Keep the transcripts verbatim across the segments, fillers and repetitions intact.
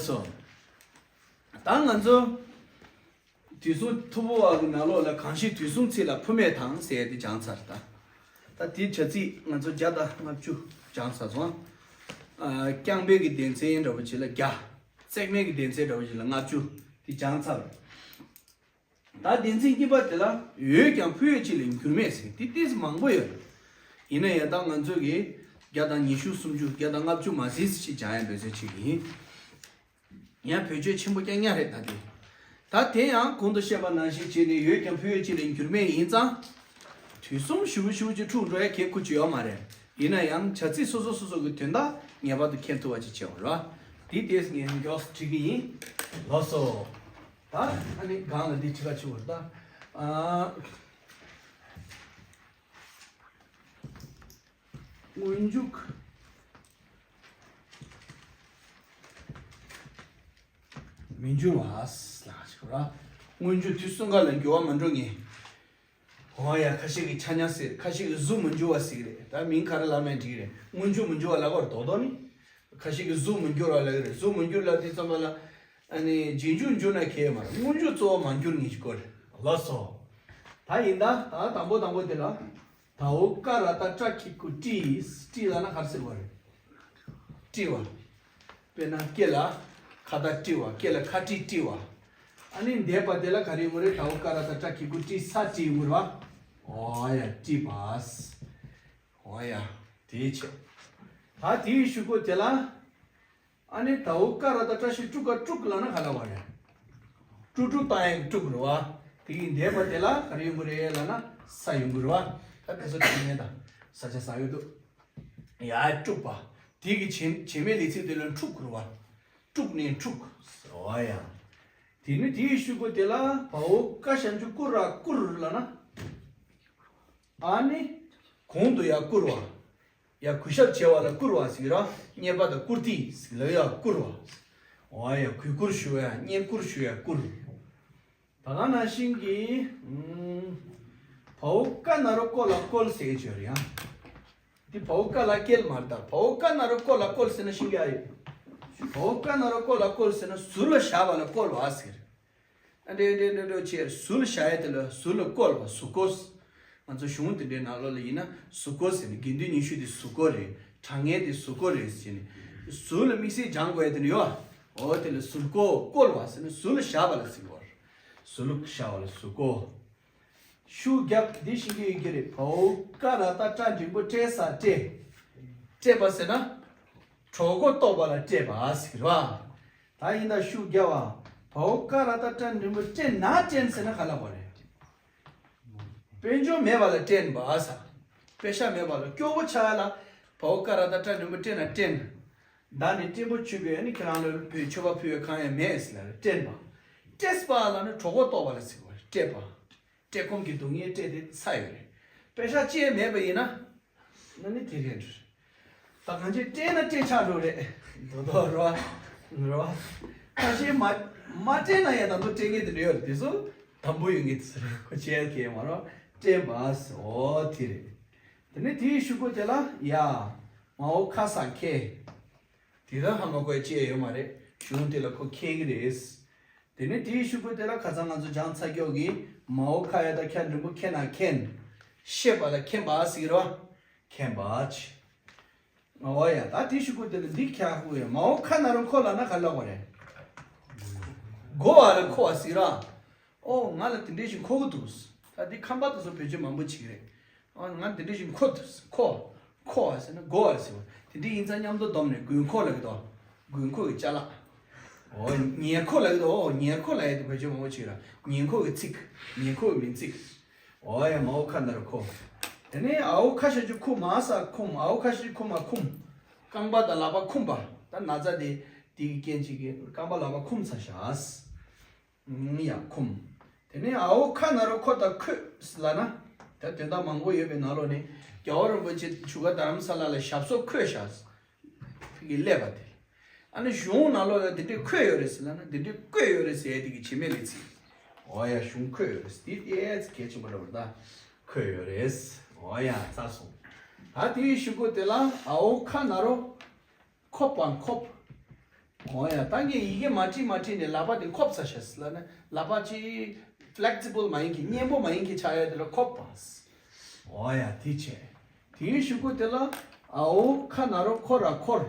སོ། ད་ང་ཚོ་དུས་གསུམ་ཐུབ་པ་བ་གི་ནང་ལོགས་ལ་གང་ཞིག་དུས་གསུམ་ཚེ་ལ་འཕུ་མེད་དང་ཟེར་ཡ་དེ་སྦྱངས་ཚར་ད། ད་དེའི་བྱ་ཚིག་ང་ཚོ་བརྒྱ་དང་ལྔ་བཅུ་སྦྱངས་ཚར་སོང་། ཨ། རྐྱང་པའི་གི་སྡེ་ཚན་འདྲ་བོ་ཅིག་ལ་བརྒྱ། བརྩེགས་མའི་གི་སྡེ་ཚན་འདྲ་བོ་ཅིག་ལ་ལྔ་བཅུ་དེ་སྦྱངས་ཚར། ད་སྡེ་ཚན་གཉིས་པ་དེ་ལ་འོས་ཀྱང་འཕུལ་ཡས་གཅིག་ལས་འགྱུར་མེད་ཟེར་དེ་ཏོག་ཙམ་མང་པོ་ཡོད། ཡིན་ན་ཡང་ད་ང་ཚོ་གིས་བརྒྱ་དང་ཉི་ཤུ་སུམ་ཅུ་བརྒྱ་དང་ལྔ་བཅུ་མ་ཟིན་ཞིག་སྦྱང་ཡ་འབད་རྩོལ་བྱེད་ཀྱི་ཡིན། ཡང་བེད་སྤྱོད་ཆེན་པོ་རྐྱང་རྐྱང་རེད་ད་དེ། ད་དེ་ཡང་གོང་དུ་བཤད་པ་ནང་བཞིན་བྱས་ནས་འོས་ཀྱང་འཕུལ་ཡས་གཅིག་ལས་འགྱུར་མེད་ཡིན་ཙང་། དུས་གསུམ་ཞུ་བ་ཞུ་བ་ཅིག་འཁྲུག་འགྲོ་ཡ་གལ་ཁུ་ཅིག་ཡོད་མ་རེད། ཡིན་ན་ཡང་བྱ་ཚིག་སོ་སོ་སོ་སོ་གི་དོན་དག་ངེས་པར་དུ་མཁྱེན་ཐུབ་པ་ཅིག་བྱེད་དགོས་རེད་བ། དེ་ཏོག་ཙམ་ངས་མགྱོགས་སུ་བྲིས་ཀྱི་ཡིན། ལགས་སོ། ད་ཨ་ནི་སྒང་ལ་འདི་ཅི་ག་ཆུ་བར་ད། ཨ། སྔོན་འཇུག་མི་འགྱུར་བ་ལ་ཞིག་ར། སྔོན་འཇུག་དུས་གསུམ་ཀ་ལ་འགྱུར་བ་མ་འགྲོ་ངེས། འོ་ཡ། ཁ་ཤས་ཀྱིས་ཆ་ཉ་ཟེར། ཁ་ཤས་ཀྱིས་གཟུགས་མི་འགྱུར་བ་ཟེར་གི་རེད། ད་མིང་ག་རེ་ལབ་ན་འགྲིག་གི་རེད། སྔོན་འཇུག་མི་འགྱུར་བ་ལབ་པར་རྡོག་རྡོག་ནི། ཁ་ཤས་ཀྱིས་གཟུགས་མི་འགྱུར་བ་ལབ་ཀྱི་རེད། གཟུགས་མི་འགྱུར་ལབ་དུས་ཙམ་པ་ལ། ཨ་ནི་རྗེས་འཇུག་འགྱུར་ན་གལ་མ་རེད། སྔོན་འཇུག་གཙོ་བོ་མ་འགྱུར་ངེས་ཀྱི་སྐོར་རེད། ལགས་སོ། ད་ཡིན་ད། ད་དང་པོ་དང་པོ་དེ་ལ། དའོ་ཀ་ར་ཏ་ཏྲ་གི་གུ་ཏྲི། ཏྲི་ལབ་ན་ག་རེ་ཟེར་བ་རེད། ཏྲི་བ། དཔེར་ན་སྐེ་ལ་ཁ་ཏ་ཏྲི་བ། སྐེ་ལ་ཁ་ཏྲི་ཏྲི་བ། ཨ་ནི་འདས་པ་དེ་ལ་ག་རེ་ཡོང་གི་རེད། དའོ་ཀ་ར་ཏ་ཏྲ་གི་གུ་ཏྲི། ས་ཏྲི་ཡོང་གི་རེད་བ། འོ་ཡ། ཏྲི་བ། འོ་ཡ། དེའི་ཕྱིར། ད་དེའི་གཞུག་གུ་དེ་ལ། ཨ་ནི་དའོ་ཀ་ར་ཏ་ཏྲ་ཞབས་ཀྱུ་ཀྲུ་ཀ་ཀྲུག་ལབ་ན་ག་ལབ་པ་རེད། ཀྲུ་ཀྲུ་བཏང་ཡག་ཀྲུག་རེད་བ། དེ་གི་འདས་པ་དེ་ལ་ག་རེ་ཡོང་གི་རེད་ལབ་ན་ས་ཡོང་གི་རེད་བ། ད་དེ་ཚོ་དྲན་ནས་ད་ས་ཆ་ས་ཡོད་དུ། ཡ། ཀྲུག་པ། དེ་གི་བྱེད་བྱེད་མེད་ལས་ཚིག་དེ་ལ་འཁྲུག་རེད་བ། དཀྲུགས་ནས་འཁྲུག་འོ་ཡ། དེ་ནི་དེའི་གཞུག་གུ་དེ་ལ་བའོ་ཀ་ཞབས་ཀྱུ་ཀུ་ར་བཀུར་ལབ་ན། ཨ་ནི། གོང་དུ་ཡར་བཀུར་བ། ཡར་གུས་ཞབས་བྱེད་པ་ལ་བཀུར་བ་ཟེར་ར། བསྙེན་པ་དང་བཀུར་སྟི་ཟེར་ལ་ཡར་བཀུར་བ། འོ་ཡ། གུས་བཀུར་ཞུ་བ་ཡ། བསྙེན་བཀུར་ཞུ་ཡ་བཀུར། ད་ག་ནང་བཞིན་གྱི། ཨུམ། བའོ་ཀ་ན་རོ་ཀོ་ལ་བཀོལ་ཟེར་གྱི་ཡོད་རེད་ཡ། འདི་བའོ་ཀ་ལ་སྐྱེལ་མ་རེད་ད། བའོ་ཀ་ན་རོ་ཀོ་ལ་བཀོལ་ཟེར་ན་ཤེས་ཀྱི་ཨ་ཡོད། བའོ་ཀ་ན་རོ་ཀོ་ལ་བཀོལ་ཟེར་ན་ཟུར་ལ་བཞག་པ་ལ་བཀོལ་བ་ཟེར། ཨ་འདྲེ་འདྲེ་འདྲེ་འདྲེ་བྱས་ཟུར་ལ་བཞག་ཡ་དེ་ལ་ཟུར་ལ་བཀོལ་བ་ཟུར་བཀོལ། ང་ཚོ་གཞུང་དེ་འདྲའི་ནང་ལོགས་ལ་ཡིན་ན་ཟུར་བཀོལ་ཟེར་ནས་དགེ་འདུན་ཉི་ཤུ་དེ་ཟུར་བཀོལ་རེད། གྲངས་ངེས་དེ་ཟུར་བཀོལ་རེད་ཟེར་ནས། ཟུར་ལ་དམིགས་བསལ་སྦྱང་དགོས་ཡ་དེ་འདྲ་ཡོད་ཨ། འོ་དེ་ལ་ཟུར་བཀོལ་བཀོལ་བ་ཟེར་ན་ཟུར་ལ་བཞག་པ་ལ་ཟེར་གི་བ། ཟུར་ལ་བཞག་པ་ལ་ཟུར་བཀོལ། ཤུགས་རྒྱབ་འདི་ཤེས་ཀྱི་ཡོད་ཀྱི་རེད། བའོ་ཀ་ར་ཏ་ཏྲ་འགྲེང་བུ་ཏྲེ་ས་ཏྲེ། ཏྲེ་པ་ཟེར་ན། གྲོད་ཁོག་ལྟོགས་པ་ལ་ཏྲེ་པ་ཟེར་བ། ད་ཡིན་ད་ཤུགས་རྒྱབ་བ། བའོ་ཀ་ར་ཏ་ཏྲ་འགྲེང་བུ་ཏྲེ་ན་ཏྲེན་ཟེར་ན་ག་ལ་བ་རེད། དཔལ་འབྱོར་མེད་པ་ལ་ཏྲེན་པ་ས། པེ་ཤ་མེད་པ་ལ་སྐྱོ་བོ་ཆགས་ལ། བའོ་ཀ་ར་ཏ་ཏྲ་འགྲེང་བུ་ཏྲེ་ན་ཏྲེན། ད་ནི་ཏྲེན་པོ་ཆུ་བས་ནི་ཁྱེད་རང་ལ་བོད་མཆོད་པ་ཕུལ་བའི་ཁང་ཡང་མེད་ཟེར་ལ་ཏྲེན་པ། ཏྲེས་པ་ལ་ནི་གྲོད་ཁོག་ལྟོགས་པ་ལ་ཟེར་བ་ཏྲེ་པ། བཀྲེས་སྐོམ་གྱི་སྡུག་བསྔལ་བཀྲེས་ཏེ་ཚ་ཡོད་རེད། པེ་ཤ་ཅི་ཡང་མེད་པ་ཡིན་ན། ན་ནི་དེ་རེད་འགྲོ། ད་གང་ཅི་བཀྲེས་ན་བཀྲེས་ཆགས་འགྲོ་རེད། དོ་དོ་རོ། རོ། ད་ཤེས་མ་མ་བཀྲེས་ན་ཡང་ད་དོ་བཀྲེས་ངེས་དེ་འདྲ་ཡོད་རེད། དེ་ཚོ་དམ་པོ་ཡོད་ངེས་དེ་ཚོ་རེད། ཁོ་ཆེ་གེ་མ་རོ། བཀྲེས་པ་ཟེར་འོ་དེ་རེད། དེ་ནས་དེའི་གཞུག་གུ་དེ་ལ་ཡ། མའོ་ཁ་ས་ཁེ། དེ་ལ་ཧ་མ་གོ་ཡ་ཅི་ཡང་ཡོད་མ་རེད། གཞུང་དེ་ལ་ཁོ་ཁེལ་གི་རེད། དེ་ནས་དེའི་གཞུག་གུ་དེ་ལ་ཁ་སང་ང་ཚོ་སྦྱངས་ཚར་ཀྱོག་གི་མའོ་ཁ་ཡ་ད་ཁྱ་འགྲེང་བུ་ཁེ་ན་མཁྱེན། ཤེས་པ་ལ་མཁྱེན་པ་ཟེར་གི་རེད་བ། མཁྱེན་པ་ཆེ། འོ་ཡ། ད་དེའི་གཞུག་གུ་དེ་ལ་འདི་ཁྱ་ཧུ་ཡ། མའོ་ཁ་ན་རོ་ཁོ་ལབ་ན་ག་ལབ་དགོས་རེད། མགོ་བ་ལ་ཁོ་བ་ཟེར་གི་རེད་བ། ཨོ་ང་ལ་དེ་འདྲ་ཞིག་མཁོ་གི་འདུག་ད་འདི་ཁམས་པ་དེ་ཚོ་བེད་སྤྱོད་མང་པོ་བྱེད་ཀྱི་རེད། ཨ་ང་དེ་འདྲ་ཞིག་མཁོ་འདུག་མཁོ། མཁོ་བ་ཟེར་ན་མགོ་བ་ཟེར་བ། དེ་འདྲ་ཡིན་ཙང་མཉམ་དུ་བསྡོམས་ནས་དགོས་མཁོ་ལབ་ཀྱི་འདུག་དགོས་མཁོ་གི་ཅ་ལག་ཨོ་ཉེ་མཁོ་ལབ་ཀྱི་འདུག་ཨོ་ཉེ་མཁོ་ལབ་ཡ་དེ་བེད་སྤྱོད་མང་པོ་བྱེད་ཀྱི་རེད། ཉེ་མཁོ་གི་ཚིག་ཉེ་མཁོ་གི་མིང་ཚིག་ཨོ་ཡ། མའོ་ཁ་ན་རོ་ཁོ། དེ་ནས་ཨའོ་ཁ་ཞབས་ཀྱུ་ཁུ་མ་ས་ཁུམ། ཨའོ་ཁ་ཞབས་ཀྱུ་ཁུ་མ་ཁུམ། རྐང་པ་དང་ལག་པ་ཁུམ་པ། ད་ན་ཚ་དེ་དེ་གི་རྐྱེན་ཅིག་གིས་རྐང་པ་ལག་པ་ཁུམ་ཚར་ཤག་ཡ། ཁུམ། དེ་ནས་ཨའོ་ཁ་ན་རོ་ཁོ་དང་ཁོད་ལབ་ན། ད་དོན་དག་མང་པོ་ཡོད་པའི་ནང་ལོགས་ནས་རྒྱལ་བ་རིན་པོ་ཆེ་བཞུགས་སྒར་རྡ་རམ་ས་ལ་ལ་ཞབས་སོར་འཁོད་བཞག་ཕ་གི་སླེབས་པ་དེ། ཨ་ནི་གཞུང་ནང་ལོགས་ལ་འདི་འདྲས་འཁོད་ཡོད་རེད་ཟེར་ལབ་ན་འདི་འདྲས་བཀོད་ཡོད་རེད་ཟེར་ཡ་དེ་གི་བྱེད་མེད་ལས་ཚིག་ཨོ་ཡ། གཞུང་འཁོད་ཡོད་རེད་ཟེར་དེ་ཏོག་ཙམ་གལ་ཆེན་པོ་འདྲ་བོ་རེད་ད། འཁོད་ཡོད་རེད། ཨོ་ཡ། ཚར་སོང་། ད་དེའི་གཞུག་གུ་དེ་ལ་ཨའོ་ཁ་ན་རོ། ཁོ་པ་ཁོབ། འོ་ཡ། ད་ངས་ཡི་གེ་མ་བྲིས་མ་བྲིས་ནས་ལག་པ་དེ་འཁོབ་ཚར་ཤག་ཟེར་ལབ་ན། ལག་པ་ཅིག་ཕི་ལེག་སི་བལ་མ་ཡིན་གྱི་མཉེན་པོ་མ་ཡིན་གྱི་ཆགས་ཡ་དེ་ལ་འཁོབ་པ། འོ་ཡ། དེ་བྱས། དེའི་གཞུག་གུ་དེ་ལ་འའོ་ཁ་ན་རོ་ཁོ་ར་འཁོར།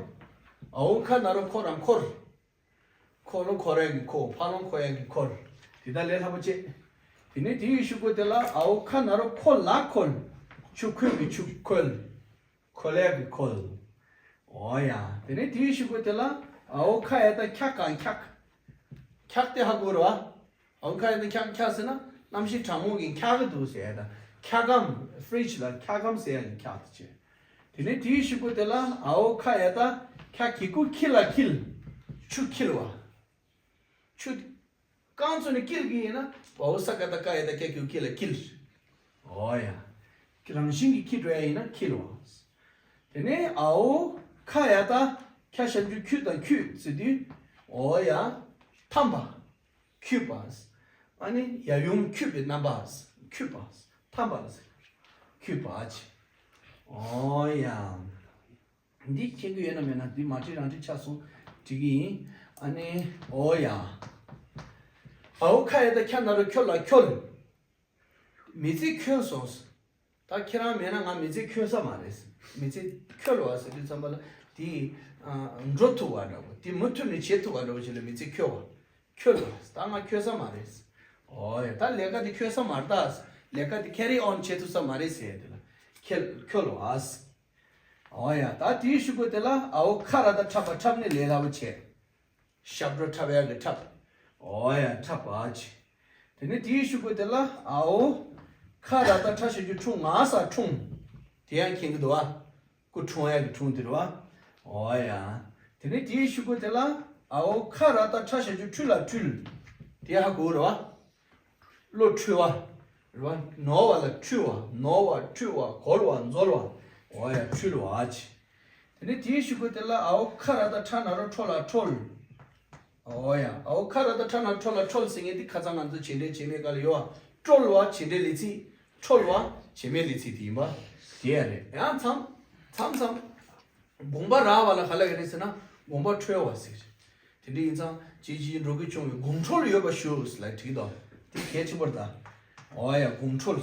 འའོ་ཁ་ན་རོ་ཁོ་ར་འཁོར། ཁོ་ལོ་འཁོར་ཡ་གི་ཁོ། ཕ་ལོ་འཁོར་ཡ་གི་འཁོར། དེ་ད་ལས་སླ་པོ་བྱས། དེ་ནས་དེའི་གཞུག་གུ་དེ་ལ་འའོ་ཁ་ན་རོ་ཁོ་ལ་འཁོལ། ཆུ་ཁོལ་གི་ཆུ་འཁོལ། འཁོལ་ཡ་གི་འཁོལ། འོ་ཡ། དེ་ནས་དེའི་གཞུག་གུ་དེ་ལ་འའོ་ཁ་ཡ་ད་འཁྱག་ག་འཁྱག་འཁྱག་དེ་ཧ་གོ་ར་བ། འའོ་ཁ་ཡ་ད་འཁྱག་འཁྱག་ཟེར་ན་གནམ་གཤིས་གྲང་མོ་གི་འཁྱག་གི་འདུག་ཟེར་ཡ་ད། འཁྱག་སྒམ། ཕི་རིཇ་ལ་འཁྱག་སྒམ་ཟེར་ཡ་གི་འཁྱག་དེ་བྱས། དེ་ནས་དེའི་གཞུག་གུ་དེ་ལ་འའོ་ཁ་ཡ་ད་འཁྱག་གི་གུ་འཁྱིལ་ལ་འཁྱིལ། ཆུ་འཁྱིལ་བ། ཆུ་རྐང་བཙུགས་ནས་འཁྱིལ་གི་ཡིན་ན་འའོ་ས་ཀ་ད་ཀ་ཡ་ད་འཁྱག་གི་གུ་འཁྱིལ་ལ་འཁྱིལ། འོ་ཡ། རང་བཞིན་གྱིས་འཁྱིལ་འགྲོ་ཡ་ཡིན་ན་འཁྱིལ་བ། དེ་ནས་འའོ་ཁ་ཡ་ད་འཁྱག་ཞབས་ཀྱུ་འཁྱུ་དང་འཁྱུད་ཟེར་དུས། འོ་ཡ། འཐམ་པ། འཁྱུད་པ། ཨ་ནི་ཡབ་ཡུམ་འཁྱུད་པའི་རྣམ་པ། འཁྱུད་པ། འཐམ་པ་ལ་ཟེར། འཁྱུད་པ་བྱས། འོ་ཡ། འདི་མཁྱེན་གྱི་ཡོད་ན་མེད་ན། འདི་མ་བྲིས་རང་བྲིས་ཆགས་སོང་། བྲིས་ཀྱི་ཡིན། ཨ་ནི། འོ་ཡ། འའོ་ཁ་ཡ་ད་འཁྱག་ན་རོ་འཁྱོལ་ལ་འཁྱོལ། མི་ཚེ་འཁྱོལ་སོང་། ད་ཁྱེད་རང་མེད་ན་ང་མི་ཚེ་འཁྱོལ་ས་མ་རེད། མི་ཚེ་འཁྱོལ་བ་ཟེར་དུས་ཙམ་པ་ལ་དེ་ཨ་འགྲོ་ཐུབ་པ་འདྲ་པོ། དེ་མུ་མཐུད་ནས་བྱེད་ཐུབ་པ་འདྲ་པོ་ཞིག་ལ་མི་ཚེ་འཁྱོལ་བ། འཁྱོལ་བ། ད་ང་འཁྱོལ་ས་མ་རེད། འོ་ཡ། ད་ལས་ཀ་དེ་འཁྱོལ་ས་མ་རེད། ད་ལས་ཀ་དེ་ཁེ་རི་ཨོན་བྱེད་ཐུབ་ས་མ་རེད་ཟེར་ཡ་དེ་ལ་འཁྱོལ་འཁྱོལ་བ། འོ་ཡ། ད་དེའི་གཞུག་གུ་དེ་ལ་འའོ་ཁ་ར་ད་འཁྲབ་པ། འཁྲབ་ནི་ལས་སླ་པོ་བྱས། ཞབས་བྲོ་འཁྲབ་ཡག་གི་འཁྲབ། འོ་ཡ། འཁྲབ་པ་བྱས། དེ་ནས་དེའི་གཞུག་གུ་དེ་ལ་འའོ་ཁ་ར་ད་འཁྲ་ཞབས་ཀྱུ་འཁྲུ་ང་ས་འཁྲུངས། དེ་ཡང་མཁྱེན་གྱི་འདུག་བ། སྐུ་འཁྲུངས་ཡག་གི་འཁྲུངས་དེ་རེད་བ། འོ་ཡ། དེ་ནས་དེའི་གཞུག་གུ་དེ་ལ་འའོ་ཁ་ར་ད་འཁྲ་ཞབས་ཀྱུ་འཁྲུ་ལ་འཁྲུལ། དེ་ཧ་གོ་རེད་བ། བློ་འཁྲུལ་བ། རེད་བ། ནོར་བ་ལ་འཁྲུལ་བ། ནོར་བ། འཁྲུལ་བ། གོལ་བ། འཛོལ་བ། འོ་ཡ། འཁྲུལ་བ་བྱས། དེ་ནས་དེའི་གཞུག་གུ་དེ་ལ་འའོ་ཁ་ར་ད་འཁྲ་ན་རོ་འཁྲོ་ལ་འཁྲོལ། འོ་ཡ། འའོ་ཁ་ར་ད་འཁྲ་ན་རོ་འཁྲོ་ལ་འཁྲོལ་ཟེར་མཁན་དེ་ཁ་སང་ང་ཚོ་བྱེད་འབྲེལ་བྱེད་མེད་སྐབས་ལ་ཡོད་བ། བཀྲོལ་བ་བྱེད་འབྲེལ་ལས་ཚིག་འཁྲོལ་བ་བྱེད་མེད་ལས་ཚིག་དེ་ཡིན་པ། དེ་ཡ་རེད། ཡང་མཚམས་མཚམས་མཚམས། དགོངས་པ་རག་པ་ལ་ག་ལབ་ཀྱི་རེད་ཟེར་ན། དགོངས་པ་འཁྲོལ་བ་ཟེར། དེ་འདྲ་ཡིན་ཙང་ཅི་ཅི་འགྲོ་གི་བྱུང་བའི་དགོངས་འཁྲོལ་ཡོད་པ་ཞུ་ལབ་བྲིས་དང་། དེ་གལ་ཆེན་པོ་རེད་ད། འོ་ཡ། དགོངས་འཁྲོལ།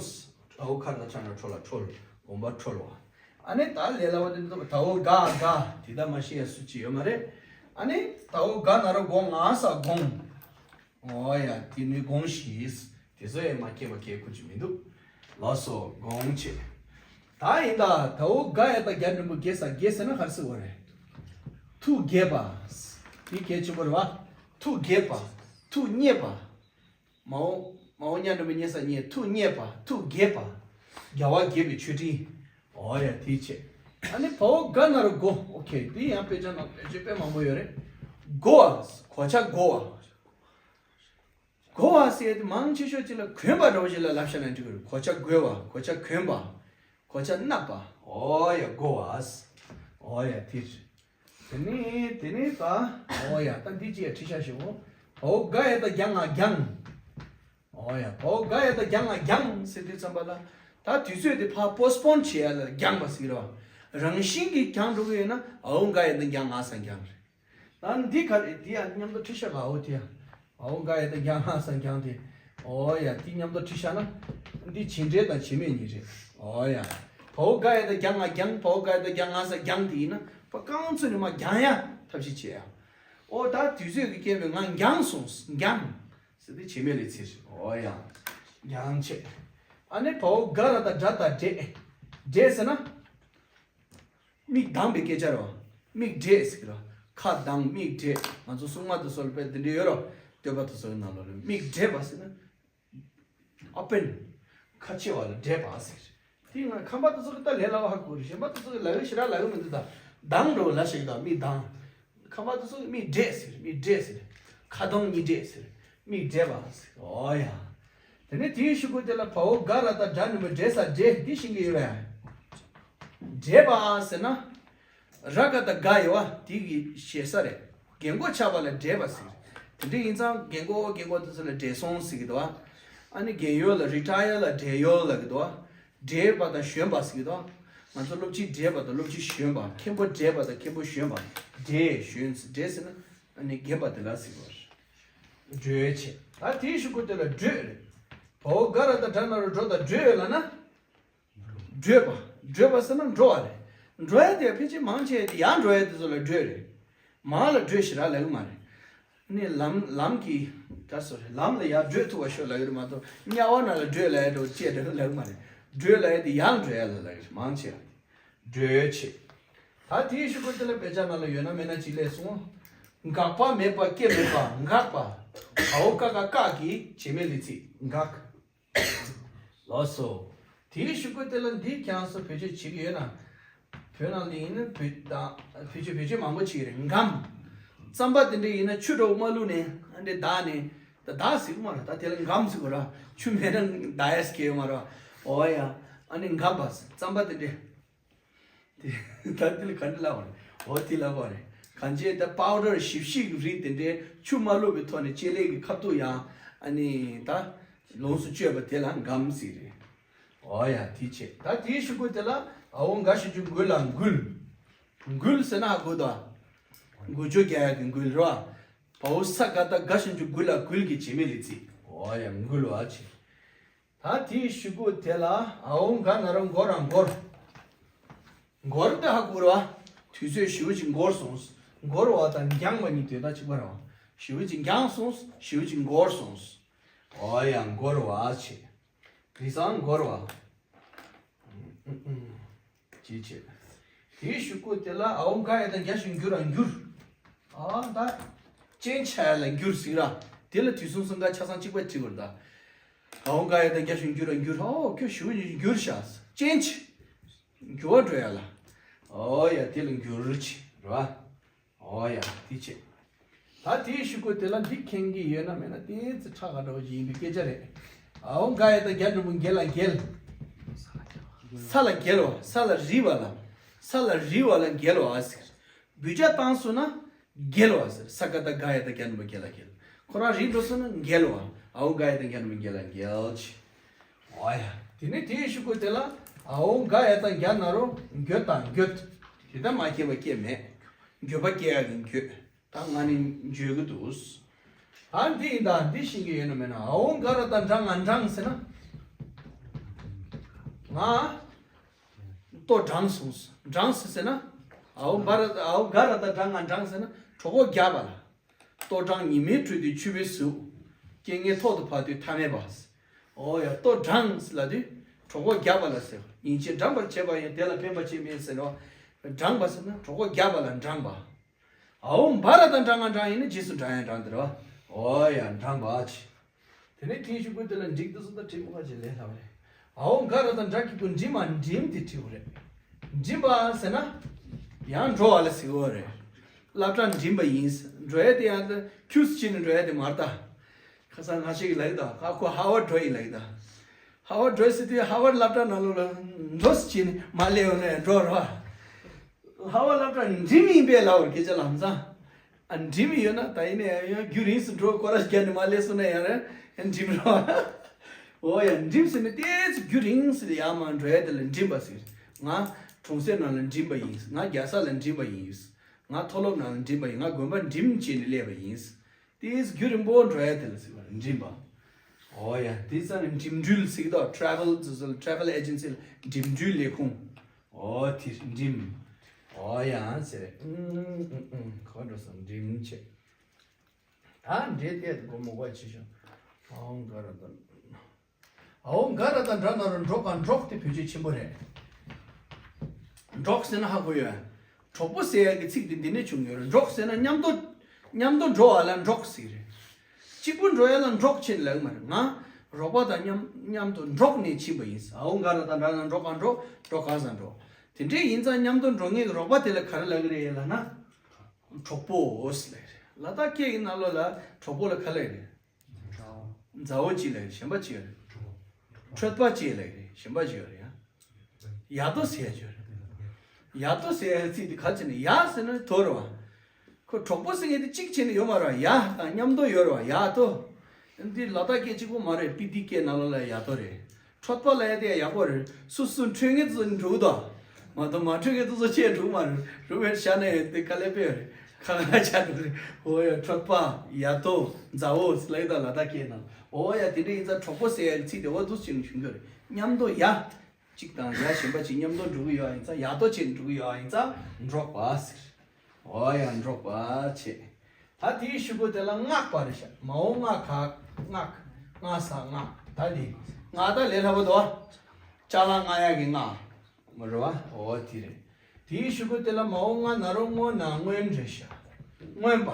འའོ་ཁ་ར་ད་འཁྲ་ན་རོ་འཁྲོ་ལ་འཁྲོལ། དགོངས་པ་འཁྲོལ་བ། ཨ་ནི་ད་ལས་སླ་བ་དེ་འདུག་པ། དའོ་དགའ་དགའ། དེ་ད་མ་ཤེས་ཡ་སུ་གཅིག་ཡོད་མ་རེད། ཨ་ནི་དའོ་དགའ་ན་རོ་དགོ་ང་ས་དགོངས། འོ་ཡ། དེ་ནི་དགོངས་ཤིག། དེ་ཚོ་ཡང་མ་མཁྱེན་པ་གལ་ཁུར་གྱི་མི་འདུག་ལགས་སོ། དགོངས་བྱེད། ད་ཡིན་ད། དའོ་དགའ་ཡ་ད་རྒྱ་འགྲེང་བུ་དགེ་ས། དགེ་ཟེར་ན་ག་རེ་ཟེར་བ་རེད། ཐུགས་དགྱེས་པ། དེ་གལ་ཆེན་པོ་རེད་བ། ཐུགས་དགྱེས་པ། ཐུགས་མཉེས་པ། མའོ་མའོ་ཉ་འགྲེང་བུ་མཉེས་ས་མཉེས། ཐུགས་མཉེས་པ། ཐུགས་དགྱེས་པ། རྒྱལ་བ་དགྱེས་པའི་མཆོད་སྤྲིན། འོ་ཡ། དེ་བྱས། ཨ་ནི་བའོ་དགའ་ན་རོ་དགོ། ཨོ་ཁེ། དེ་ཡང་དཔེ་ཆ་ནང་བེད་སྤྱོད་དཔེ་མང་པོ་ཡོད་རེད། དགོ་བ། གོ་ཆ་དགོ་བ། གོ་བ་ཟེར་ཡ་དེ་མང་ཆེ་ཤོས་ཅིག་ལ་གོན་པ་འདྲ་བོ་ཞིག་ལ་ལབ་བཞག་ན་འགྲིག་གི་རེད། གོ་ཆ་གོན་པ། གོ་ཆ་གོན་པ། གོ་ཆ་གནག་པ། འོ་ཡ། གོ་བ། འོ་ཡ། དེ་རེད། དེ་ནས་དེ་ནས་ད། འོ་ཡ། ད་འདི་ཅི་ཡ་བྲིས་བཞག་ཞིག་འོ། བའོ་དགའ་ཡ་ད་རྒྱ་ང་རྒྱང་། འོ་ཡ། བའོ་དགའ་ཡ་ད་རྒྱ་ང་རྒྱང་ཟེར་དུས་ཙམ་པ་ལ། ད་དུས་ཚོད་དེ་ཕར་པོ་སི་པོན་བྱེད་ཡ་ལ་རྒྱང་པ་ཟེར་གི་རེད་བ། རང་བཞིན་གྱིས་རྒྱང་འགྲོ་གི་ཡོད་ན་འའོ་དགའ་ཡ་ད་རྒྱ་ང་ས་རྒྱང་རེད། ད་འདི་ག་རེད། འདི་ཡང་མཉམ་དུ་བྲིས་ཤག་འའོ་དེ་ཡང་། འའོ་དགའ་ཡ་ད་རྒྱ་ང་ས་རྒྱང་དེ། འོ་ཡ། འདི་མཉམ་དུ་བྲིས་ཤག་ན། འདི་བྱེད་འབྲེལ་དང་བྱེད་མེད་གཉིས་རེད། འོ་ཡ། བའོ་དགའ་ཡ་ད་རྒྱ་ང་རྒྱང་། བའོ་དགའ་ཡ་ད་རྒྱ་ང་ས་རྒྱང་དེ་ཡིན་ན་ཕར་རྐང་བཙུགས་ནས་མར་རྒྱང་ཡ་ཐབས་ཤེས་བྱེད་ཡ། འོ་ད་དུས་ཚོད་ཀྱི་རྐྱེན་པས་ང་རྒྱང་སོང་། རྒྱང་ཟེར་དེ་བྱེད་མེད་ལས་ཚིག་རེད། འོ་ཡ། རྒྱང་བྱེད། ཨ་ནི་བའོ་དགའ་ར་ད་དགྲ་ད་འདྲེ། འདྲེ་ཟེར་ན། མིག་གདངས་པའི་སྐད་ཆ་རེད་བ། མིག་འབྲས་ཟེར་གི་རེད། ཁ་གདངས། མིག་འབྲས། ང་ཚོ་སྲུང་མ་དེ་ཚོ་ལ་དཔེ་དེ་འདྲ་ཡོད་རེད། བསྟོད་པ་དེ་ཚོ་གི་ནང་ལོགས་ལ་མིག་འབྲས་པ་ཟེར་ན། ཨ་པན། ཁ་ཆེ་བ་ལ་འབྲས་པ་ཟེར། དེ་ང་ཁམས་པ་དེ་ཚོ་གི་ད་ལས་སླ་བ་ཧ་གོ་རེད། གཞན་པ་དེ་ཚོ་གི་ལབ་ཡོད་ཞེ་དྲག་ལབ་ཡོད་མི་འདུག་ད་གདངས་འགྲོ་ལ་ཞིག་དང་མིག་གདངས། ཁམས་པ་དེ་ཚོ་གི་མིག་འབྲས་ཟེར། མིག་འབྲས་ཟེར། ཁ་གདངས་གཉིས་འབྲས་ཟེར། མིག་འབྲས་པ་ཟེར། འོ་ཡ། དེ་ནས་དེའི་གཞུག་གུ་དེ་ལ་བའོ་དགའ་ར་ད་དགྲ་ནུ་མོ་འབྲས་ས་འབྲས་འདི་ཤེས་ཀྱི་ཡོད་པས། འབྲས་པ་ཟེར་ན། ར་ག་ད་དགའ་ཡོད་པ་དེ་གི་ཞེ་ས་རེད། རྒན་གོག་ཆགས་པ་ལ་འབྲས་པ་ཟེར། དེ་འདྲ་ཡིན་ཙང་རྒན་གོག་རྒན་གོག་དེ་ཚོ་ལ་འབྲས་སོང་ཟེར་གི་འདུག་བ། ཨ་ནི་རྒན་ཡོལ་ལ་རི་ཊ་ཡར་ལ་འབྲས་ཡོལ་ལབ་གི་འདུག་བ། འབྲས་པ་དང་གཞོན་པ་ཟེར་གི་འདུག་བ། ང་ཚོ་སློབ་སྤྱི་བགྲེས་པ་དང་སློབ་སྤྱི་གཞོན་པ། མཁན་པོ་བགྲེས་པ་དང་མཁན་པོ་གཞོན་པ། བགྲེས་གཞོན་བགྲེས་ཟེར་ན། ཨ་ནི་རྒན་པ་དེ་ལ་ཟེར་བ་རེད། འགྲོས་བྱེད། ད་དེའི་གཞུག་གུ་དེ་ལ་བགྲོད་རེད། བའོ་ག་ར་བཏགས་གྲ་ན་རོ་འགྲོ་དང་བགྲོད་ལབ་ན། བགྲོད་པ། བགྲོད་པ་ཟེར་ན་འགྲོ་བ་རེད། འགྲོ་ཡ་དེ་ཕལ་ཆེར་མང་ཆེ་དེ་ཡར་འགྲོ་ཡ་དེ་ཚོ་ལ་བགྲོད་རེད། མར་ལ་བགྲོད་ཞེ་དྲག་ལབ་ཀྱི་མ་རེད། ནི་ལམ་ལམ་གྱི་ག་སོ་རེད། ལམ་ལ་ཡར་བགྲོད་ཐུབ་པ་ཤོག་ལབ་ཀྱི་རེད་མ་གཏོགས་དམྱལ་བ་ནང་ལ་བགྲོད་ལབ་ཡ་འགྲོ་ཅེས་འདྲ་ལབ་ཀྱི་མ་རེད། བགྲོད་ལབ་ཡ་དེ་ཡར་འགྲོ་ཡ་ལ་ལབ་ཀྱི་རེད། མང་ཆེ་བ་དེ་བགྲོད་བྱེད། ད་དེའི་གཞུག་གུ་དེ་ལ་དཔེ་ཆ་ནང་ལ་ཡོད་ན་མེད་ན་ཅིག་ལས་སོང་། འགག་པ་མེད་པ་སྐྱེ་མེད་པ་འགག་པ། འའོ་ཀ་ག་བཀག་གི་བྱེད་མེད་ལས་ཚིག་འགག་ལགས་སོ། དེའི་གཞུག་གུ་དེ་ལ་འདི་རྒྱངས་སུ་བེད་སྤྱོད་བྱེད་ཀྱི་ཡོད་ན། བོད་ནང་ལ་ཡིན་ན་བེད་དང་བེད་སྤྱོད་བེད་སྤྱོད་མང་པོ་བྱེད་ཀྱི་རེད། འགམ། རྩམ་པ་དེ་འདྲ་ཡིན་ན་ཆུ་འདྲ་བོ་མ་བླུགས་ནས་ཨ་འདྲས་བདག་ནས་ད་བདག་ཟེར་གི་མ་རེད། ད་དེ་ལ་འགམ་ཟེར་གི་རེད། ཆུ་མེད་ན་བདག་ཡ་ཟེར་གི་ཡོད་མ་རེད། འོ་ཡ། ཨ་ནི་འགམ་པ་རྩམ་པ་དེ་འདྲས། དེ་ད་དེ་ལ་ག་འདྲ་ལབ་པ་རེད། འོ་དེ་ལབ་པ་རེད། གང་ཅི་ད་པའོ་ཌར་ཞིབ་ཞིབ་རིགས་དེ་འདྲའི་ཆུ་མ་བླུགས་པའི་ཐོག་ནས་ལྕེ་ལེགས་ཀྱི་ཁ་ཐུག་ཡང་ཨ་ནི་ད་ལོངས་སུ་སྤྱོད་པ་དེ་ལ་འགམ་ཟེར་རེད། འོ་ཡ་དེ་བྱས། ད་དེའི་གཞུག་གུ་དེ་ལ་འའོ་འགའ་ཞིག་ཅུ་འགུལ་ལ་འགུལ། འགུལ་ཟེར་ན་ཧ་གོ་ད། འགུལ་སྐྱོད་རྒྱག་ཡ་གི་འགུལ་རེད་བ། བའོ་ས་ག་བཏགས་ག་ཞབས་ཀྱུ་གུ་ལ་འགུལ་གྱི་བྱེད་མེད་ལས་ཚིག་འོ་ཡ་འགུལ་བ་བྱེད། ད་དེའི་གཞུག་གུ་དེ་ལ་འའོ་འགའ་ན་རོ་འགོ་ར་འགོར། འགོར་དེ་ཧ་གོ་ར། དུས་ཚོད་ཞེ་པོ་ཅིག་འགོར་སོང་། འགོར་བ་དང་འགྱངས་པ་གཉིས་དོན་དག་གཅིག་པ་རེད་བ། ཞེ་པོ་ཅིག་འགྱངས་སོང་། ཞེ་པོ་ཅིག་འགོར་སོང་། འོ་ཡ་འགོར་བ་བྱེད། དེང་སང་འགོར་བ། ཅེས་བྱེད། དེའི་གཞུག་གུ་དེ་ལ་འའོ་འགའ་ཡ་དང་རྒྱ་ཞབས་ཀྱུ་འགྱུར་ར་འགྱུར། ཨ་ད། ཅན་ཆ་ཡ་ལ་འགྱུར་ཟེར་ར། དེ་ལ་དུས་གསུམ་གསུམ་ཀ་ཆ་ཚང་གཅིག་པ་བྲིས་པར་གདའ། འའོ་འགའ་ཡ་དང་རྒྱ་ཞབས་ཀྱུ་འགྱུར་ར་འགྱུར། ཨོ་ཁྱོད་ཞུ་འགྱུར་ཤག་ཅན་ཆ། འགྱུར་བ་འགྲོ་ཡ་ལ། ཨོ་ཡ་དེ་ལ་འགྱུར་ཆེ་ར། ཨོ་ཡ་དེ་བྱེད། ད་དེའི་གཞུག་གུ་དེ་ལ་འདི་མཁྱེན་གྱི་ཡོད་ན་མེད་ན་ཏོག་ཙམ་ཁྲ་ག་འདྲ་བོ་ཞིག་ཡིན་པའི་སྐད་ཆ་རེད། འའོ་འགའ་ཡ་དང་རྒྱ་འགྲེང་བུ་འགྱེལ་ལ་འགྱེལ། ས་ལ་འགྱེལ་བ། ས་ལ་རིལ་བ་ལ། ས་ལ་རིལ་བ་ལ་འགྱེལ་བ་ཟེར། འབུད་རྒྱག་བཏང་སོང་ན་འགྱེལ་བ་ཟེར། ས་ག་བཏགས་སྒ་ཡ་བཏགས་སྒྱ་འགྲེང་བུ་སྒྱེ་ལ་འགྱེལ། ཁོ་རང་རིལ་འགྲོ་སོང་ན་འགྱེལ་བ། འའོ་འགའ་ཡ་དང་རྒྱ་འགྲེང་བུ་འགྱེལ་ལ་འགྱེལ་ཆེ། འོ་ཡ། དེ་ནས་དེའི་གཞུག་གུ་དེ་ལ་འའོ་འགའ་ཡ་དང་རྒྱ་ན་རོ་འགྱོད་དང་འགྱོད། དེ་ལྟར་མ་སྐྱེས་པ་སྐྱེས་མེད། འགྱོད་པ་སྐྱེ་ཡ་གི་འགྱོད། ད་ང་ནི་འགྱོད་ཀྱི་འདུག་ད་འདི་ཡིན་ད་འདི་ཤེས་ཀྱི་ཡོད་ན་མེད་ན། འའོ་འགའ་ར་བཏགས་འགྲ་ང་འགྲངས་ཟེར་ན། ང་། ལྟོ་འགྲངས་སོང་། འགྲངས་ཟེར་ན། འའོ་འགའ་ར་འའོ་འགའ་ར་བཏགས་འགྲ་ང་འགྲངས་ཟེར་ན་གྲོད་ཁོག་རྒྱགས་པ་ལ། ལྟོ་འགྲངས་ཉི་མའི་དྲོད་དུ་ཆུ་བོའི་ཟེའུ། རྐྱེན་ངན་ཐོག་ཏུ་བབས་དུས་ཐ་མལ་པ། འོ་ཡ་ལྟོ་འགྲངས་ཟེར་ལབ་དུས་གྲོད་ཁོག་རྒྱགས་པ་ལ་ཟེར། ཉིན་བྱེད་འགྲངས་པར་བྱེད་པ་ཡང་དེ་ལ་ཕན་པ་ཅིས་མེད་ཟེར་རོ། འགྲངས་པ་ཟེར་ན་གྲོད་ཁོག་རྒྱགས་པ་ལ་འགྲངས་པ། འའོ་འབའ་ར་བཏགས་འབྲ་ང་འབྲངས་ཡིན་ན་རྗེས་སུ་འབྲང་ཡང་འབྲང་དེ་རེད་བ། འོ་ཡ་འབྲངས་པ་ཆེ། དེ་ནས་དེའི་གཞུག་གུ་དེ་ལ་འགྲིག་འདུག་སོ་ད་བྲིས་མོ་ཁ་ཅིག་ལས་སླ་བ་རེད། འའོ་འགའ་ར་བཏགས་འགྲ་གི་གུ་འགྲིམ་མ་འགྲིམ་དེ་བྲིས་པ་རེད། འགྲིམ་པ་ཟེར་ན། ཡང་འགྲོ་བ་ལ་ཟེར་གི་རེད། སློབ་གྲྭ་འགྲིམ་པ་ཡིན། འགྲོ་ཡ་དེ་ཡང་ཁྱུགས་ཕྱིན་ནས་འགྲོ་ཡ་དེ་མ་རེད་ད། ཁ་སང་ང་ཞིག་གིས་ལབ་ཀྱི་འདུག་ཁ་ཁོ་ཧར་ཝར་འགྲོ་ཡིན་ལབ་ཀྱི་འདུག་ཧར་ཝར་འགྲོ་ཟེར་དུས་ཧར་ཝར་སློབ་གྲྭ་ནང་ལོགས་ལ་འགྲོ་ཟེར་བྱས་ནས་མར་སླེབས་ཡོང་ན་ཡང་འགྲོ་རོགས། ཧར་ཝར་སློབ་གྲྭ་འགྲིམ་ཡིན་པས་ལབ་པར་སྐད་ཆ་ལམ་སང་། ཨ་འགྲིམ་ཡོད་ན་ད་ཡིན་ན་ཡང་ཡང་རྒྱུན་རིང་སུ་འགྲོ་སྐོར་ར་བརྒྱབ་ནས་མར་སླེབས་སོང་ན་ཡང་རེད་ཡང་འགྲིམ་རོགས། འོ་ཡ་འགྲིམ་ཟེར་ནས་ཏོག་ཙམ་རྒྱུན་རིང་སུ་ཡར་མར་འགྲོ་ཡ་དེ་ལ་འགྲིམ་པ་ཟེར། ང་གྲོང་གསེབ་ནང་ལ་འགྲིམ་པ་ཡིན། ང་རྒྱལ་ས་ལ་འགྲིམ་པ་ཡིན། ང་མཐོ་སློབ་ནང་ལ་འགྲིམ་པ་ཡིན། ང་དགོན་པ་འགྲིམ་བྱས་ནས་སླེབས་པ་ཡིན། དེས་རྒྱུན་རིང་པོ་འགྲོ་ཡ་དེ་ལ་ཟེར་བ་རེད་འགྲིམ་པ། འོ་ཡ་དེ་ཙང་ནས་འགྲིམ་འགྲུལ་ཟེར་གི་འདུག travel travel agency ལ་འགྲིམ་འགྲུལ་ལས་ཁུངས། འོ་དེ་འགྲིམ། འོ་ཡ་ཟེར། ཨུམ་ཨུམ་ཨུམ་ག་པར་འགྲོ་སོང་འགྲིམ་བྱས། ད་འདྲེ་ལྟས་དེ་གོ་མོ་ག་ཆེ་ཤོས། ཨའོ་འགའ་ར་དང་། ཨའོ་འགའ་ར་དང་འདྲ་ན་རོ་འགྲོ་ག་འགྲོགས་དེ་བེད་སྤྱོད་ཆེན་པོ་རེད། འགྲོགས་ཟེར་ན་ཧ་གོ་ཡོད། གྲོགས་པོ་ཟེར་ཡ་གི་ཚིག་དེ་འདི་ནས་བྱུང་ཡོད་རེད། འགྲོགས་ཟེར་ན་མཉམ་དུ། མཉམ་དུ་འགྲོ་བ་ལ་འགྲོགས་ཟེར་རེད། གཅིག་པུ་འགྲོ་ཡ་ལ་འགྲོགས་ཆེན་ལབ་མ་རེད། ང་རོགས་པ་དང་མཉམ་མཉམ་དུ་འགྲོགས་ནས་ཕྱིན་པ་ཡིན། ཨའོ་འགའ་ར་དང་འདྲ་ན་འགྲོ་ག་འགྲོ་འགྲོ་ག་ས་འགྲོ། དེ་འདྲས་ཡིན་ཙང་མཉམ་དུ་འགྲོ་མཁན་གྱི་རོགས་པ་དེ་ལ་ག་རེ་ལབ་ཀྱི་རེད་ལབ་ན། གྲོགས་པོ་ཟེར་ལབ་རེད། ལ་དྭགས་སྐད་ཀྱི་ནང་ལོགས་ལ་གྲོགས་པོ་ལ་ག་ལབ་རེད། མཛའ་བོ་གཅིག་ལབ་རེད། གཞན་པ་གཅིག་ཡོད་རེད། འཕྲོད་པ་གཅིག་ལབ་རེད། གཞན་པ་གཅིག་ཡོད་རེད་ཡ། ཡ་དོ་ཟེར་ཡ་གཅིག་ཡོད་རེད། ཡ་དོ་ཟེར་ཡ་ཚིག་དེ་ག་ཅི་ནས་ཡ་ཟེར་ན་དོ་རེད་བ། ཁོ་གྲོགས་པོ་ཟེར་མཁན་དེ་གཅིག་བྱས་ནས་ཡོད་མ་རེད་བ། ཡ་དང་མཉམ་དུ་ཡོད་རེད་བ། ཡ་དོ། འདི་ལ་དྭགས་སྐད་གཅིག་པོ་མ་རེད། སྤི་ཏི་སྐད་ནང་ལོགས་ལ་ཡ་དོ་རེད། འཕྲོད་པ་ལབ་ཡ་དེ་ཡག་པོ་རེད། སུ་སུ་འཕྲོད་མཁན་དེ་ཚོ་འགྲོ་གི་འདུག་མ་གཏོགས་མ་འཕྲོད་མཁན་དེ་ཚོ་ཅིག་འགྲོ་གི་མ་རེད། རུ་བའི་ཤ་ནས་དེ་དཀའ་ལས་དཔེ་རེད། ཁ་ང་ཆ་འགྲོ་རེད། འོ་ཡ། འཕྲོག་པ། ཡ་ཏོ། མཛའ་བོ་ལ་ཡི་དྭགས་ལ་དྭགས་སྐད་ནང་། འོ་ཡ། དེ་འདྲ་ཡིན་ཙང་གྲོགས་པོ་ཟེར་ཡ་གི་ཚིག་དེ་འོ་འདུག་ཅིག་བྱུང་གི་རེད། མཉམ་དུ་ཡ་གཅིག་དང་ཡ་གཞན་པ་གཅིག་མཉམ་དུ་འགྲོ་གི་ཡོད་ཡིན་ཙང་། ཡ་ཏོ་བྱས་འགྲོ་གི་ཡོད་ཡིན་ཙང་འབྲོག་པ་ཟེར། འོ་ཡ། འབྲོག་པ་བྱས། ད་དེའི་གཞུག་གུ་དེ་ལ་སྔགས་པ་རེད་ཤག་མའོ་སྔགས་ག། སྔགས། སྔགས་ས་སྔགས། ད་དེ་སྔགས་ད་ལས་སླ་པོ་འདུག་ཅ་ལག་སྔགས་ཡ་གི་སྔགས། མ་རེད་བ། འོ་དེ་རེད། དེའི་གཞུག་གུ་དེ་ལ་མའོ་སྔ་ན་རོ་སྔོ་ན་སྔོན་རེད་ཤག་སྔོན་པ།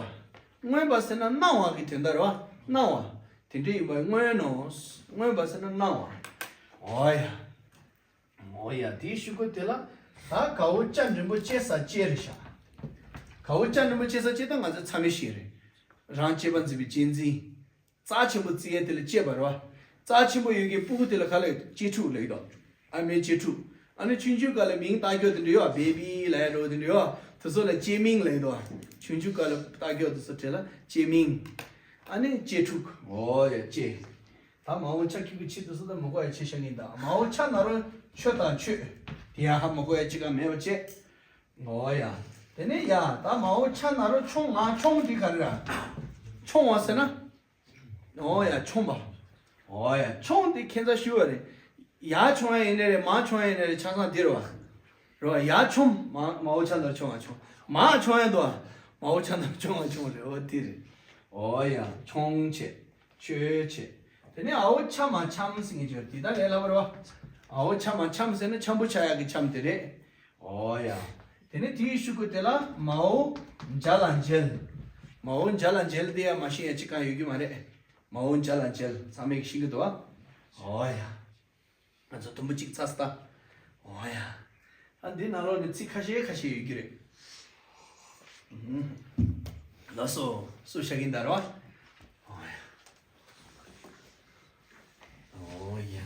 སྔོན་པ་ཟེར་ན་སྣང་བ་གི་དོན་དག་རེད་བ། སྣང་བ། དེ་འདྲ་ཡིན་པ་སྔོན་ནོ། སྔོན་པ་ཟེར་ན་སྣང་བ། འོ་ཡ། འོ་ཡ། དེའི་གཞུག་གུ་དེ་ལ་ད་གའོ་ཅ་འགྲེང་བུ་ཅེ་ས་ཅེ་རེད་ཤག་གའོ་ཅ་འགྲེང་བུ་ཅེ་ས་ཅེ་ད་ང་ཚོ་ཚང་མས་ཤེས་རེད། རང་གཅེས་པར་འཛིན་པའི་གཅེས་འཛིན། རྩ་ཆེན་པོ་བརྩི་ཡས་དེ་ལ་གཅེས་པ་རེད་བ། རྩ་ཆེན་པོ་ཡོད་མཁན་སྤུ་གུ་དེ་ལ་ག་ལབ་ཡོད། གཅེས་ཕྲུག་ལབ་ཡོད་དོ། ཨ་མའི་གཅེས་ཕྲུག་ཨ་ནི་ཆུང་ཆུང་སྐབས་ལ་མིང་བཏགས་རྒྱུ་དེ་འདྲ་ཡོད་བ། བེ་བི་ལབ་ཡ་འདྲ་བོ་དེ་འདྲ་ཡོད་བ། དེ་ཚོ་ལ་གཅེས་མིང་ལབ་ཡོད་དོ། ཆུང་ཆུང་སྐབས་ལ་བཏགས་རྒྱུ་དེ་ཚོ་གྲས་ལ་གཅེས་མིང་། ཨ་ནི་གཅེས་ཕྲུག་འོ་ཡ། གཅེས། ད་མའོ་ཆ་ཁྱི་གུ་ཆི་དེ་ཚོ་ད་མ་གོ་ཡ་ཆེ་ཤ་ངེས་ད། མའོ་ཆ་ན་རོ་ཆོ་དང་ཆོས། དེ་ཡ་ཧ་མ་གོ་ཡ་ཅི་ག་མེད་པ་བྱས། འོ་ཡ། དེ་ནས་ཡ་ད་མའོ་ཆ་ན་རོ་ཆོ་ང་། ཆོ་འདི་ག་རེ་ར། ཆོ་བ་ཟེར་ན། འོ་ཡ། ཆོམ་པ། འོ་ཡ། ཆོམ་དེ་ཁྱད་མཚར་ཞེ་པོ་རེད། ཡར་མཆོང་ཡ་ཡིན་ནའི་རེད། མར་མཆོང་ཡ་ཡིན་ནའི་རེད། ཆ་ཚང་འདི་རེད་བ། རེད་བ། ཡར་མཆོང་། མ་མའོ་ཆ་ན་རོ་ཆོ་ང་མཆོང་། མར་མཆོང་ཡ་འདུག་བ། མའོ་ཆ་ན་རོ་ཆོ་ང་མཆོང་རེད། འོ་དེ་རེད། འོ་ཡ། མཆོང་བྱས། ཆོས་བྱས། དེ་ནས་འའོ་ཆ་མ་འཆམ་ཟེར་མཁན་ཅིག་ཡོད་རེད། དེ་ད་ལས་སླ་པོ་རེད་བ། འའོ་ཆ་མ་འཆམ་ཟེར་ན་འཆམ་པོ་ཆགས་ཡག་གི་འཆམ་དེ་རེད། འོ་ཡ། དེ་ནས་དེའི་གཞུག་གུ་དེ་ལ་མའོ་འཇའ་ལ་འཇལ། མའོ་འཇའ་ལ་འཇལ་དེ་ཡ་མ་ཤེས་ཡ་གཅིག་གང་ཡོད་རྒྱུ་མ་རེད། མའོ་འཇའ་ལ་འཇལ་ཚང་མས་ཤེས་ཀྱི་འདུག་བ། འོ་ཡ། ང་ཚོ་དུམ་བུ་གཅིག་ཚར་སོང་ད། འོ་ཡ། ཨ་འདི་ནང་ལོགས་ནས་ཚིག་ཁ་ཤས་ཁ་ཤས་ཡོད་རྒྱུ་རེད། ལགས་སོ། སུ་བཞག་གིན་ད་རོ། འོ་ཡ། འོ་ཡ།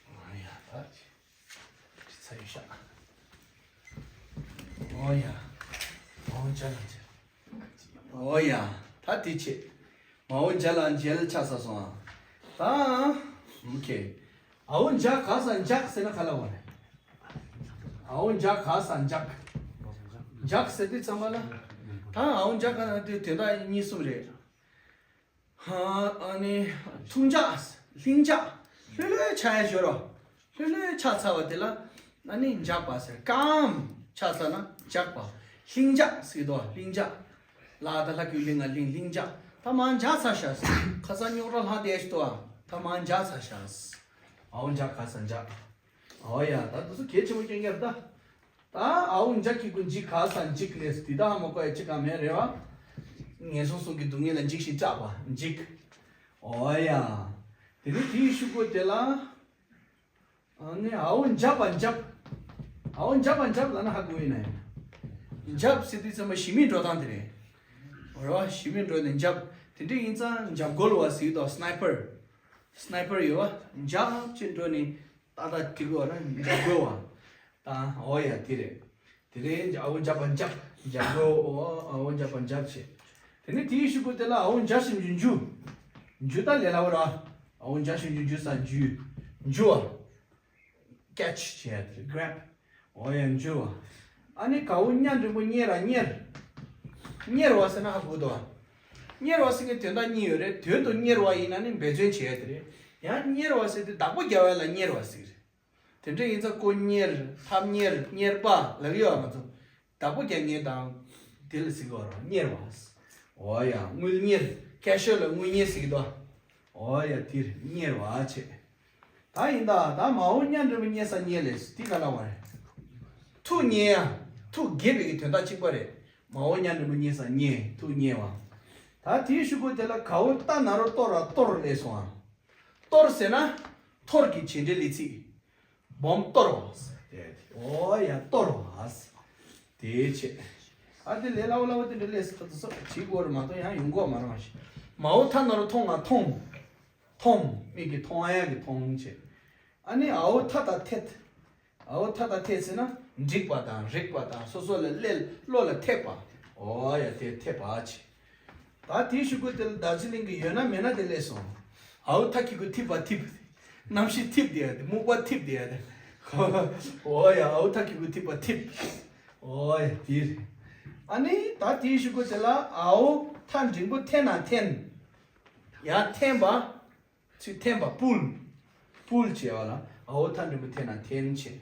འོ་ཡ། ད་ཅི་ཚ་ཡོད་ཤག་འོ་ཡ། འོ་འཇའ་ལ་འཇལ། འོ་ཡ། ད་དེ་བྱས། མའོ་འཇའ་ལ་འཇལ་ཆགས་ཚར་སོང་ཨ། ད། ཨོ་ཁེ། འའོ་འཇའ་ག་ས་འཇག་ཟེར་ན་ག་ལ་བ་རེད། འའོ་འཇའ་ག་ས་འཇག་འཇག་ཟེར་དུས་ཚང་མ་ལ། ད་འའོ་འཇའ་ག་ན་དེ་དོན་དག་གཉིས་གསུམ་རེད། ཧ། ཨ་ནི། ཐུང་འཇག་ལྷིང་འཇག་ལྷོད་ལྷོད་ཆགས་ཡ་ཞོར་རོ། ལྷོད་ལྷོད་ཆགས་ཚར་བ་དེ་ལ། ཨ་ནི་འཇག་པ་ཟེར། ཀམ་ཆགས་ཚར་ན་འཇག་པ། ལྷིང་འཇག་ཟེར་གི་འདུག་ལྷིང་འཇག་ལ་ད་ལྷ་ཀུན་ལྷིང་ང་ལྷིང་ལྷིང་འཇག་ད་མར་འཇག་ཚར་ཤག་ཁ་སང་རྙོག་དྲ་ལྷག་བསྡད་ཤི་འདུག་ད་མར་འཇག་ཚར་ཤག་འའོ་འཇའ་ག་ས་འཇག་འོ་ཡ། ད་དེ་ཚོ་གལ་ཆེན་པོ་སྐྱོན་གྱི་རེད་ད། ད་འའོ་འཇའ་གི་གུ་འཇིག་ག་ས་འཇིག་ལས་དེ་ད་ཧ་མ་གོ་ཡ་གཅིག་གང་མེད་རེད་བ། ངན་སོང་གསུམ་གྱི་སྡུག་བསྔལ་ལ་འཇིགས་ཤིང་སྐྲག་པ་འཇིག་འོ་ཡ། དེ་ནས་དེའི་གཞུག་གུ་དེ་ལ། ཨ་ནི་འའོ་འཇབ་པ་འཇབ། འའོ་འཇབ་པ་འཇབ་ལབ་ན་ཧ་གོ་ཡིན་ན་ཡང་། འཇབ་ཟེར་དུས་ཚང་མ་ཞི་མི་འགྲོ་སྟངས་དེ་རེད། རེད་བ། ཞི་མི་འགྲོ་ནས་འཇབ། དེ་འདྲ་ཡིན་ཙང་འཇབ་རྒོལ་བ་ཟེར་གྱི་འདུག་སྣའི་པར། སྣའི་པར་ཡོད་བ། འཇབ་ཅེས་འགྲོ་ནས་ཏག་ཏག་འགྲིག་གི་ཡོད་ན་འཇབ་རྒོལ་བ། དང་འོ་ཡ་དེ་རེད། དེ་རིང་འའོ་འཇབ་པ་འཇབ། འཇབ་རྒོལ་བ། འའོ་འཇབ་པ་འཇབ་བྱེད། དེ་ནས་དེའི་གཞུག་གུ་དེ་ལ་འའོ་འཇའ་ཞབས་ཀྱུ་འཇུ། འཇུ་ད་ལས་སླ་བོ་ར། འའོ་འཇའ་ཞབས་ཀྱུ་འཇུ་ས་འཇུ། འཇུ་བ། ཀེ་ཆི་བྱེད་ཡ་དེ་རེད། གྷ་རེབ། འོ་ཡ་འཇུ་བ། ཨ་ནི་གའོ་ཉ་འགྲེང་བུ་གཉེ་ར་གཉེར། གཉེར་བ་ཟེར་ན་ཧ་གོ་འདུག་བ། གཉེར་བ་ཟེར་མཁན་དོན་དག་གཉིས་ཡོད་རེད། དོན་དུ་གཉེར་བ་ཡིན་ན་ནི་འབད་བརྩོན་བྱེད་ཡ་དེ་རེད། ཡང་གཉེར་བ་ཟེར་དུས་བདག་པོ་རྒྱག་ཡ་ལ་གཉེར་བ་ཟེར་གི་རེད། དེ་འདྲ་ཡིན་ཙང་ཁོ་གཉེར། ཐབ་གཉེར། གཉེར་པ་ལབ་ཀྱི་ཡོད་བ། ང་ཚོ་བདག་པོ་རྒྱག་མཁན་དང་། དེ་ལ་ཟེར་གི་ཡོད་རེད། གཉེར་བ། འོ་ཡ། དངུལ་གཉེར། ཁེ་ཤི་ཡར་ལ་དངུལ་གཉེར་ཟེར་གི་འདུག་འོ་ཡ། དེ་རེད། གཉེར་བ་བྱེད། ད་ཡིན་ད། ད་མའོ་ཉ་འགྲེང་བུ་གཉེ་ས་གཉེ་ལས་དེ་ག་ལ་བ་རེད། ཐུག་གཉེ་ཡ། ཐུག་གེབ་པའི་གི་དོན་དག་གཅིག་པ་རེད། མའོ་ཉ་འགྲེང་བུ་གཉེ་ས་གཉེ། ཐུག་གཉེ་བ། ད་དེའི་གཞུག་གུ་དེ་ལ་གའོ་ཏ་ན་རོ་ཏོ་ར་གཏོར་ལས་སོང་ཨ། གཏོར་ཟེར་ན། གཏོར་གྱི་བྱེད་འབྲེལ་ལས་ཚིག་སྦོམ་གཏོར་བ། དེ་དེ། འོ་ཡ། གཏོར་བ། དེ་བྱེད། ཨ་དེ་ལས་སླ་བོ་སླ་བོ་དེ་འདྲ་ལས་སུ་ཐུབ་ཐུབ་སོ་བྱེད་དགོས་རེད་མ་གཏོགས་ཡང་ཡོང་གོ་མ་རང་ཞིག་མའོ་ཐ་ན་རོ་ཐོང་ང་ཐོང་། ཐོང་། མིག་གིས་མཐོང་ཡ་གི་མཐོང་བྱེད། ཨ་ནི་འའོ་ཐ་ད་ཐད། འའོ་ཐ་ད་ཐད་ཟེར་ན་འགྲིག་པ་དང་རིག་པ་དང་སོ་སོ་ལ་སླེབས་བློ་ལ་ཐེབས་པ། འོ་ཡ། དེ་ཐེབས་པ་བྱེད། ད་དེའི་གཞུག་གུ་དེ་ལ་རྡོ་རྗེ་གླིང་གི་ཡོད་ན་མེད་ན་དེ་སླེབས་སོང་། འའོ་ཐ་གི་གུ་ཐིབ་པ་ཐིབ། རྣམ་ཤེས་ཐིབ་བསྡད་ཡ་དེ། སྨུག་པ་ཐིབ་བསྡད་ཡ་དེ། འོ་ཡ། འའོ་ཐ་གི་གུ་ཐིག་པ་ཐིབ། འོ་ཡ། དེ་རེད། ཨ་ནི་ད་དེའི་གཞུག་གུ་དེ་ལ་འའོ་ཐ་འགྲེང་བུ་འཐེན་ན་འཐེན། ཡང་འཐེན་པ། ཚིག་འཐེན་པ། པུལ། པུལ་བྱས་པ་ལ་འའོ་ཐ་འགྲེང་བུ་འཐེན་ན་འཐེན་བྱས།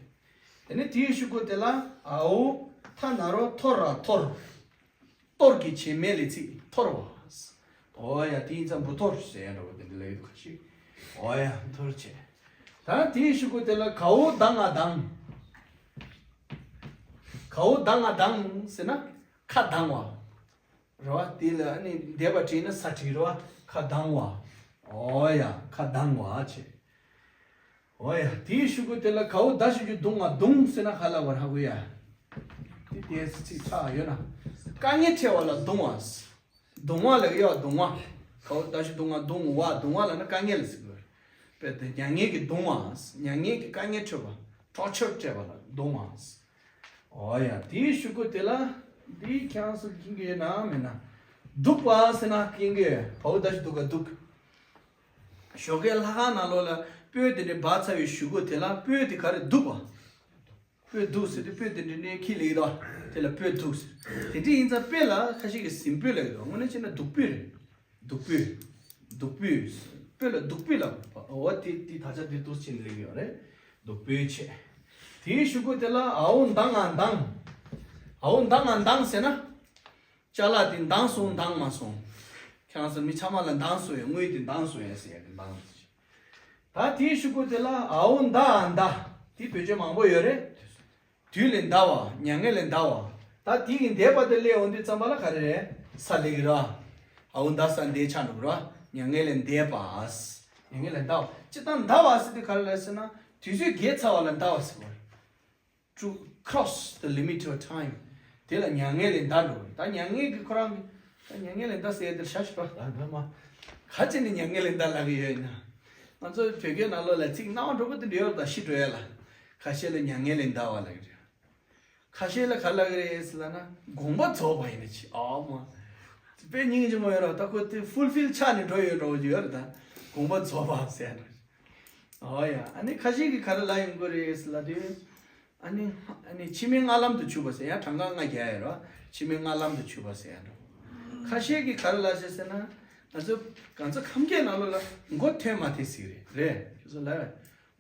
དེ་ནས་དེའི་གཞུག་གུ་དེ་ལ་འའོ་ཐ་ན་རོ་ཐོར་ར་ཐོར། གཏོར་གྱི་བྱེད་མེད་ལས་ཚིག་འཐོར་བ། འོ་ཡ། དེ་ཡིན་ཙང་འབུ་འཐོར་ཟེར་ཡ་འདྲ་བོ་དེ་འདྲ་ལ་ཡོད་ཁ་ཤས། འོ་ཡ། འཐོར་བྱས། ད་དེའི་གཞུག་གུ་དེ་ལ་གའོ་ད་ང་དང་། གའོ་ད་ང་དང་ཟེར་ན་ཁ་གདངས་པ། རེད་བ། དེ་ལ་ཨ་ནི་འདས་པ་བྲིས་ན་ས་བྲིས་རེད་བ། ཁ་གདངས་པ། འོ་ཡ། ཁ་གདངས་པ་བྱས། འོ་ཡ། དེའི་གཞུག་གུ་དེ་ལ་གའོ་ད་ཞབས་ཀྱུ་གདུང་བ་གདུང་ཟེར་ན་ག་ལ་བར་ཧ་གོ་ཡ། དེ་དེ་ཚིག་ཆགས་ཡོད་ན། དཀའ་ངལ་འཕྲད་པ་ལ་གདུང་བ། གདུང་བ་ལ་ཡ་གདུང་བ། གའོ་ད་ཞབས་ཀྱུ་གདུང་བ་གདུང་བ། གདུང་བ་ལ་ན་དཀའ་ངལ་ལ་ཟེར་གི་རེད། དཔེ་དེ་མྱ་ངན་གྱིས་གདུང་བ། མྱ་ངན་གྱི་དཀའ་ངལ་འཕྲད་པ། ཊོར་ཅར་སྤྲད་པ་ལ་གདུང་བ། འོ་ཡ། དེའི་གཞུག་གུ་དེ་ལ་འདི་ཁྱེད་རང་ཚོ་མཁྱེན་གྱི་ཡོད་ན་མེད་ན། གདུག་པ་ཟེར་ན་མཁྱེན་གྱི་ཡོད། བའོ་ད་ཞབས་ཀྱུ་གདུག་ག་གདུག་ཞོགས་ཀའི་ལྷ་ཁང་ནང་ལོགས་ལ་སྤོས་དེ་འདྲའི་འབབ་ཚར་བའི་གཞུག་གུ་དེ་ལ་སྤོས་དེ་ག་རེ་གདུག་པ། སྤོས་གདུག་ཟེར་དུས་སྤོས་དེ་འདྲའི་ནས་ཁྱི་ལེགས་དོ། དེ་ལ་སྤོས་གདུག་ཟེར། དེ་འདྲ་ཡིན་ཙང་སྤོས་ལ་ཁ་ཤས་ཀྱིས་གཟིམ་སྤོས་ལབ་ཀྱི་འདུག་དངོས་གནས་བྱས་ན་གདུག་སྤོས་རེད། གདུག་སྤོས། གདུག་སྤོས། སྤོས་ལ་གདུག་སྤོས་ལབ། འོ་དེ་དེ་ད་ཆ་དེ་འདུག་ཕྱིན་ལེགས་ཡོད་རེད། གདུག་སྤོས་བྱས། དེའི་གཞུག་གུ་དེ་ལ་འའོ་མདང་ང་མདང་། འའོ་མདང་ང་མདང་ཟེར་ན། ཅ་ལག་དེ་མདང་སོང་མདང་མ་སོང་། ཁྱེད་རང་ཚོ་མི་ཚང་མ་ལ་མདང་སོང་ཡོད། དངུལ་དེ་མདང་སོང་ཡོད་ཟེར་ཡ་གི་མདང་། ད་དེའི་གཞུག་གུ་དེ་ལ་འའོ་མདའ་འདའ། དེ་བེད་སྤྱོད་མང་པོ་ཡོད་རེད། དུས་ལས་འདའ་བ། མྱ་ངན་ལས་འདའ་བ། ད་དེ་གི་འདས་པ་དེ་སླེབས་འོང་དུས་ཙམ་པ་ལ་ག་རེ་རེད། ས་ལེགས་ར། འའོ་མདའ་ས་འདས་ཆགས་འགྲོ་གི་ར། མྱ་ངན་ལས་འདས་པ། མྱ་ངན་ལས་འདའ་བ། སྤྱིར་བཏང་འདའ་བ་ཟེར་དུས་ག་རེ་ལ་ཟེར་ན། དུས་ཚོད་བརྒལ་ཚར་བ་ལ་འདའ་བ་ཟེར་བ། To cross the limit of time. དེ་ལ་མྱ་ངན་ལས་འདའ་འགྲོ་བ་རེད། ད་མྱ་ངན་གྱི་ཁོ་རང་གི། ད་མྱ་ངན་ལས་འདའ་ཟེར་ཡ་དེ་ཤ་ཤི་པ་ད་འདའ་མ། ག་ཅི་ནས་མྱ་ངན་ལས་འདའ་ལབ་ཀྱི་ཡོད་ན། ང་ཚོ་བོད་སྐད་ནང་ལོགས་ལ་ཚིག་སྣང་བ་འགྲོ་པོ་དེ་འདྲ་ཡོད་རེད། ད་ཤི་འགྲོ་ཡ་ལ། ཁ་ཤས་ལ་མྱ་ངན་ལས་འདའ་བ་ལབ་ཀྱི་རེད། ཁ་ཤས་ལ་ག་ལབ་ཀྱི་རེད་ཟེར་ལབ་ན་དགོངས་པ་རྫོགས་པ་ཡིན་ན་ཆི། ཨ་མ། དཔེ་སྙིང་རྗེ་མོ་ཡོད་ར། ད་ཁོ་དེ་ཕུལ་ཕིལ་ཆགས་ནས་འགྲོ་ཡོད་འགྲོ་ཡོད་རེད། ད་དགོངས་པ་རྫོགས་པ་ཟེར་ཡ་འགྲོ། ཨོ་ཡ། ཨ་ནི་ཁ་ཤས་ཀྱིས་ག་རེ་ལབ་ཡོང་གི་རེད་ཟེར་ལབ་དུས། ཨ་ནི་ཨ་ནི་ཕྱི་མའི་རྔ་ལམ་དུ་ཆུད་པ་ཟེར་ཡ། གྲངས་ཀ་ལྔ་རྒྱག་ཡ་ར། ཕྱི་མའི་རྔ་ལམ་དུ་ཆུད་པ་ཟེར་ཡ་འགྲོ། ཁ་ཤས་ཀྱིས་ག་རེ་ལབ་ཤག་ཟེར་ན། ང་ཚོ་གང་ཚོ་ཁམས་སྐད་ནང་ལོགས་ལ་མགོ་ཐོན་མ་ཐེ་ཟེར་གྱི་རེད། རེད། ཁྱོད་ཚོ་ལབ་ར།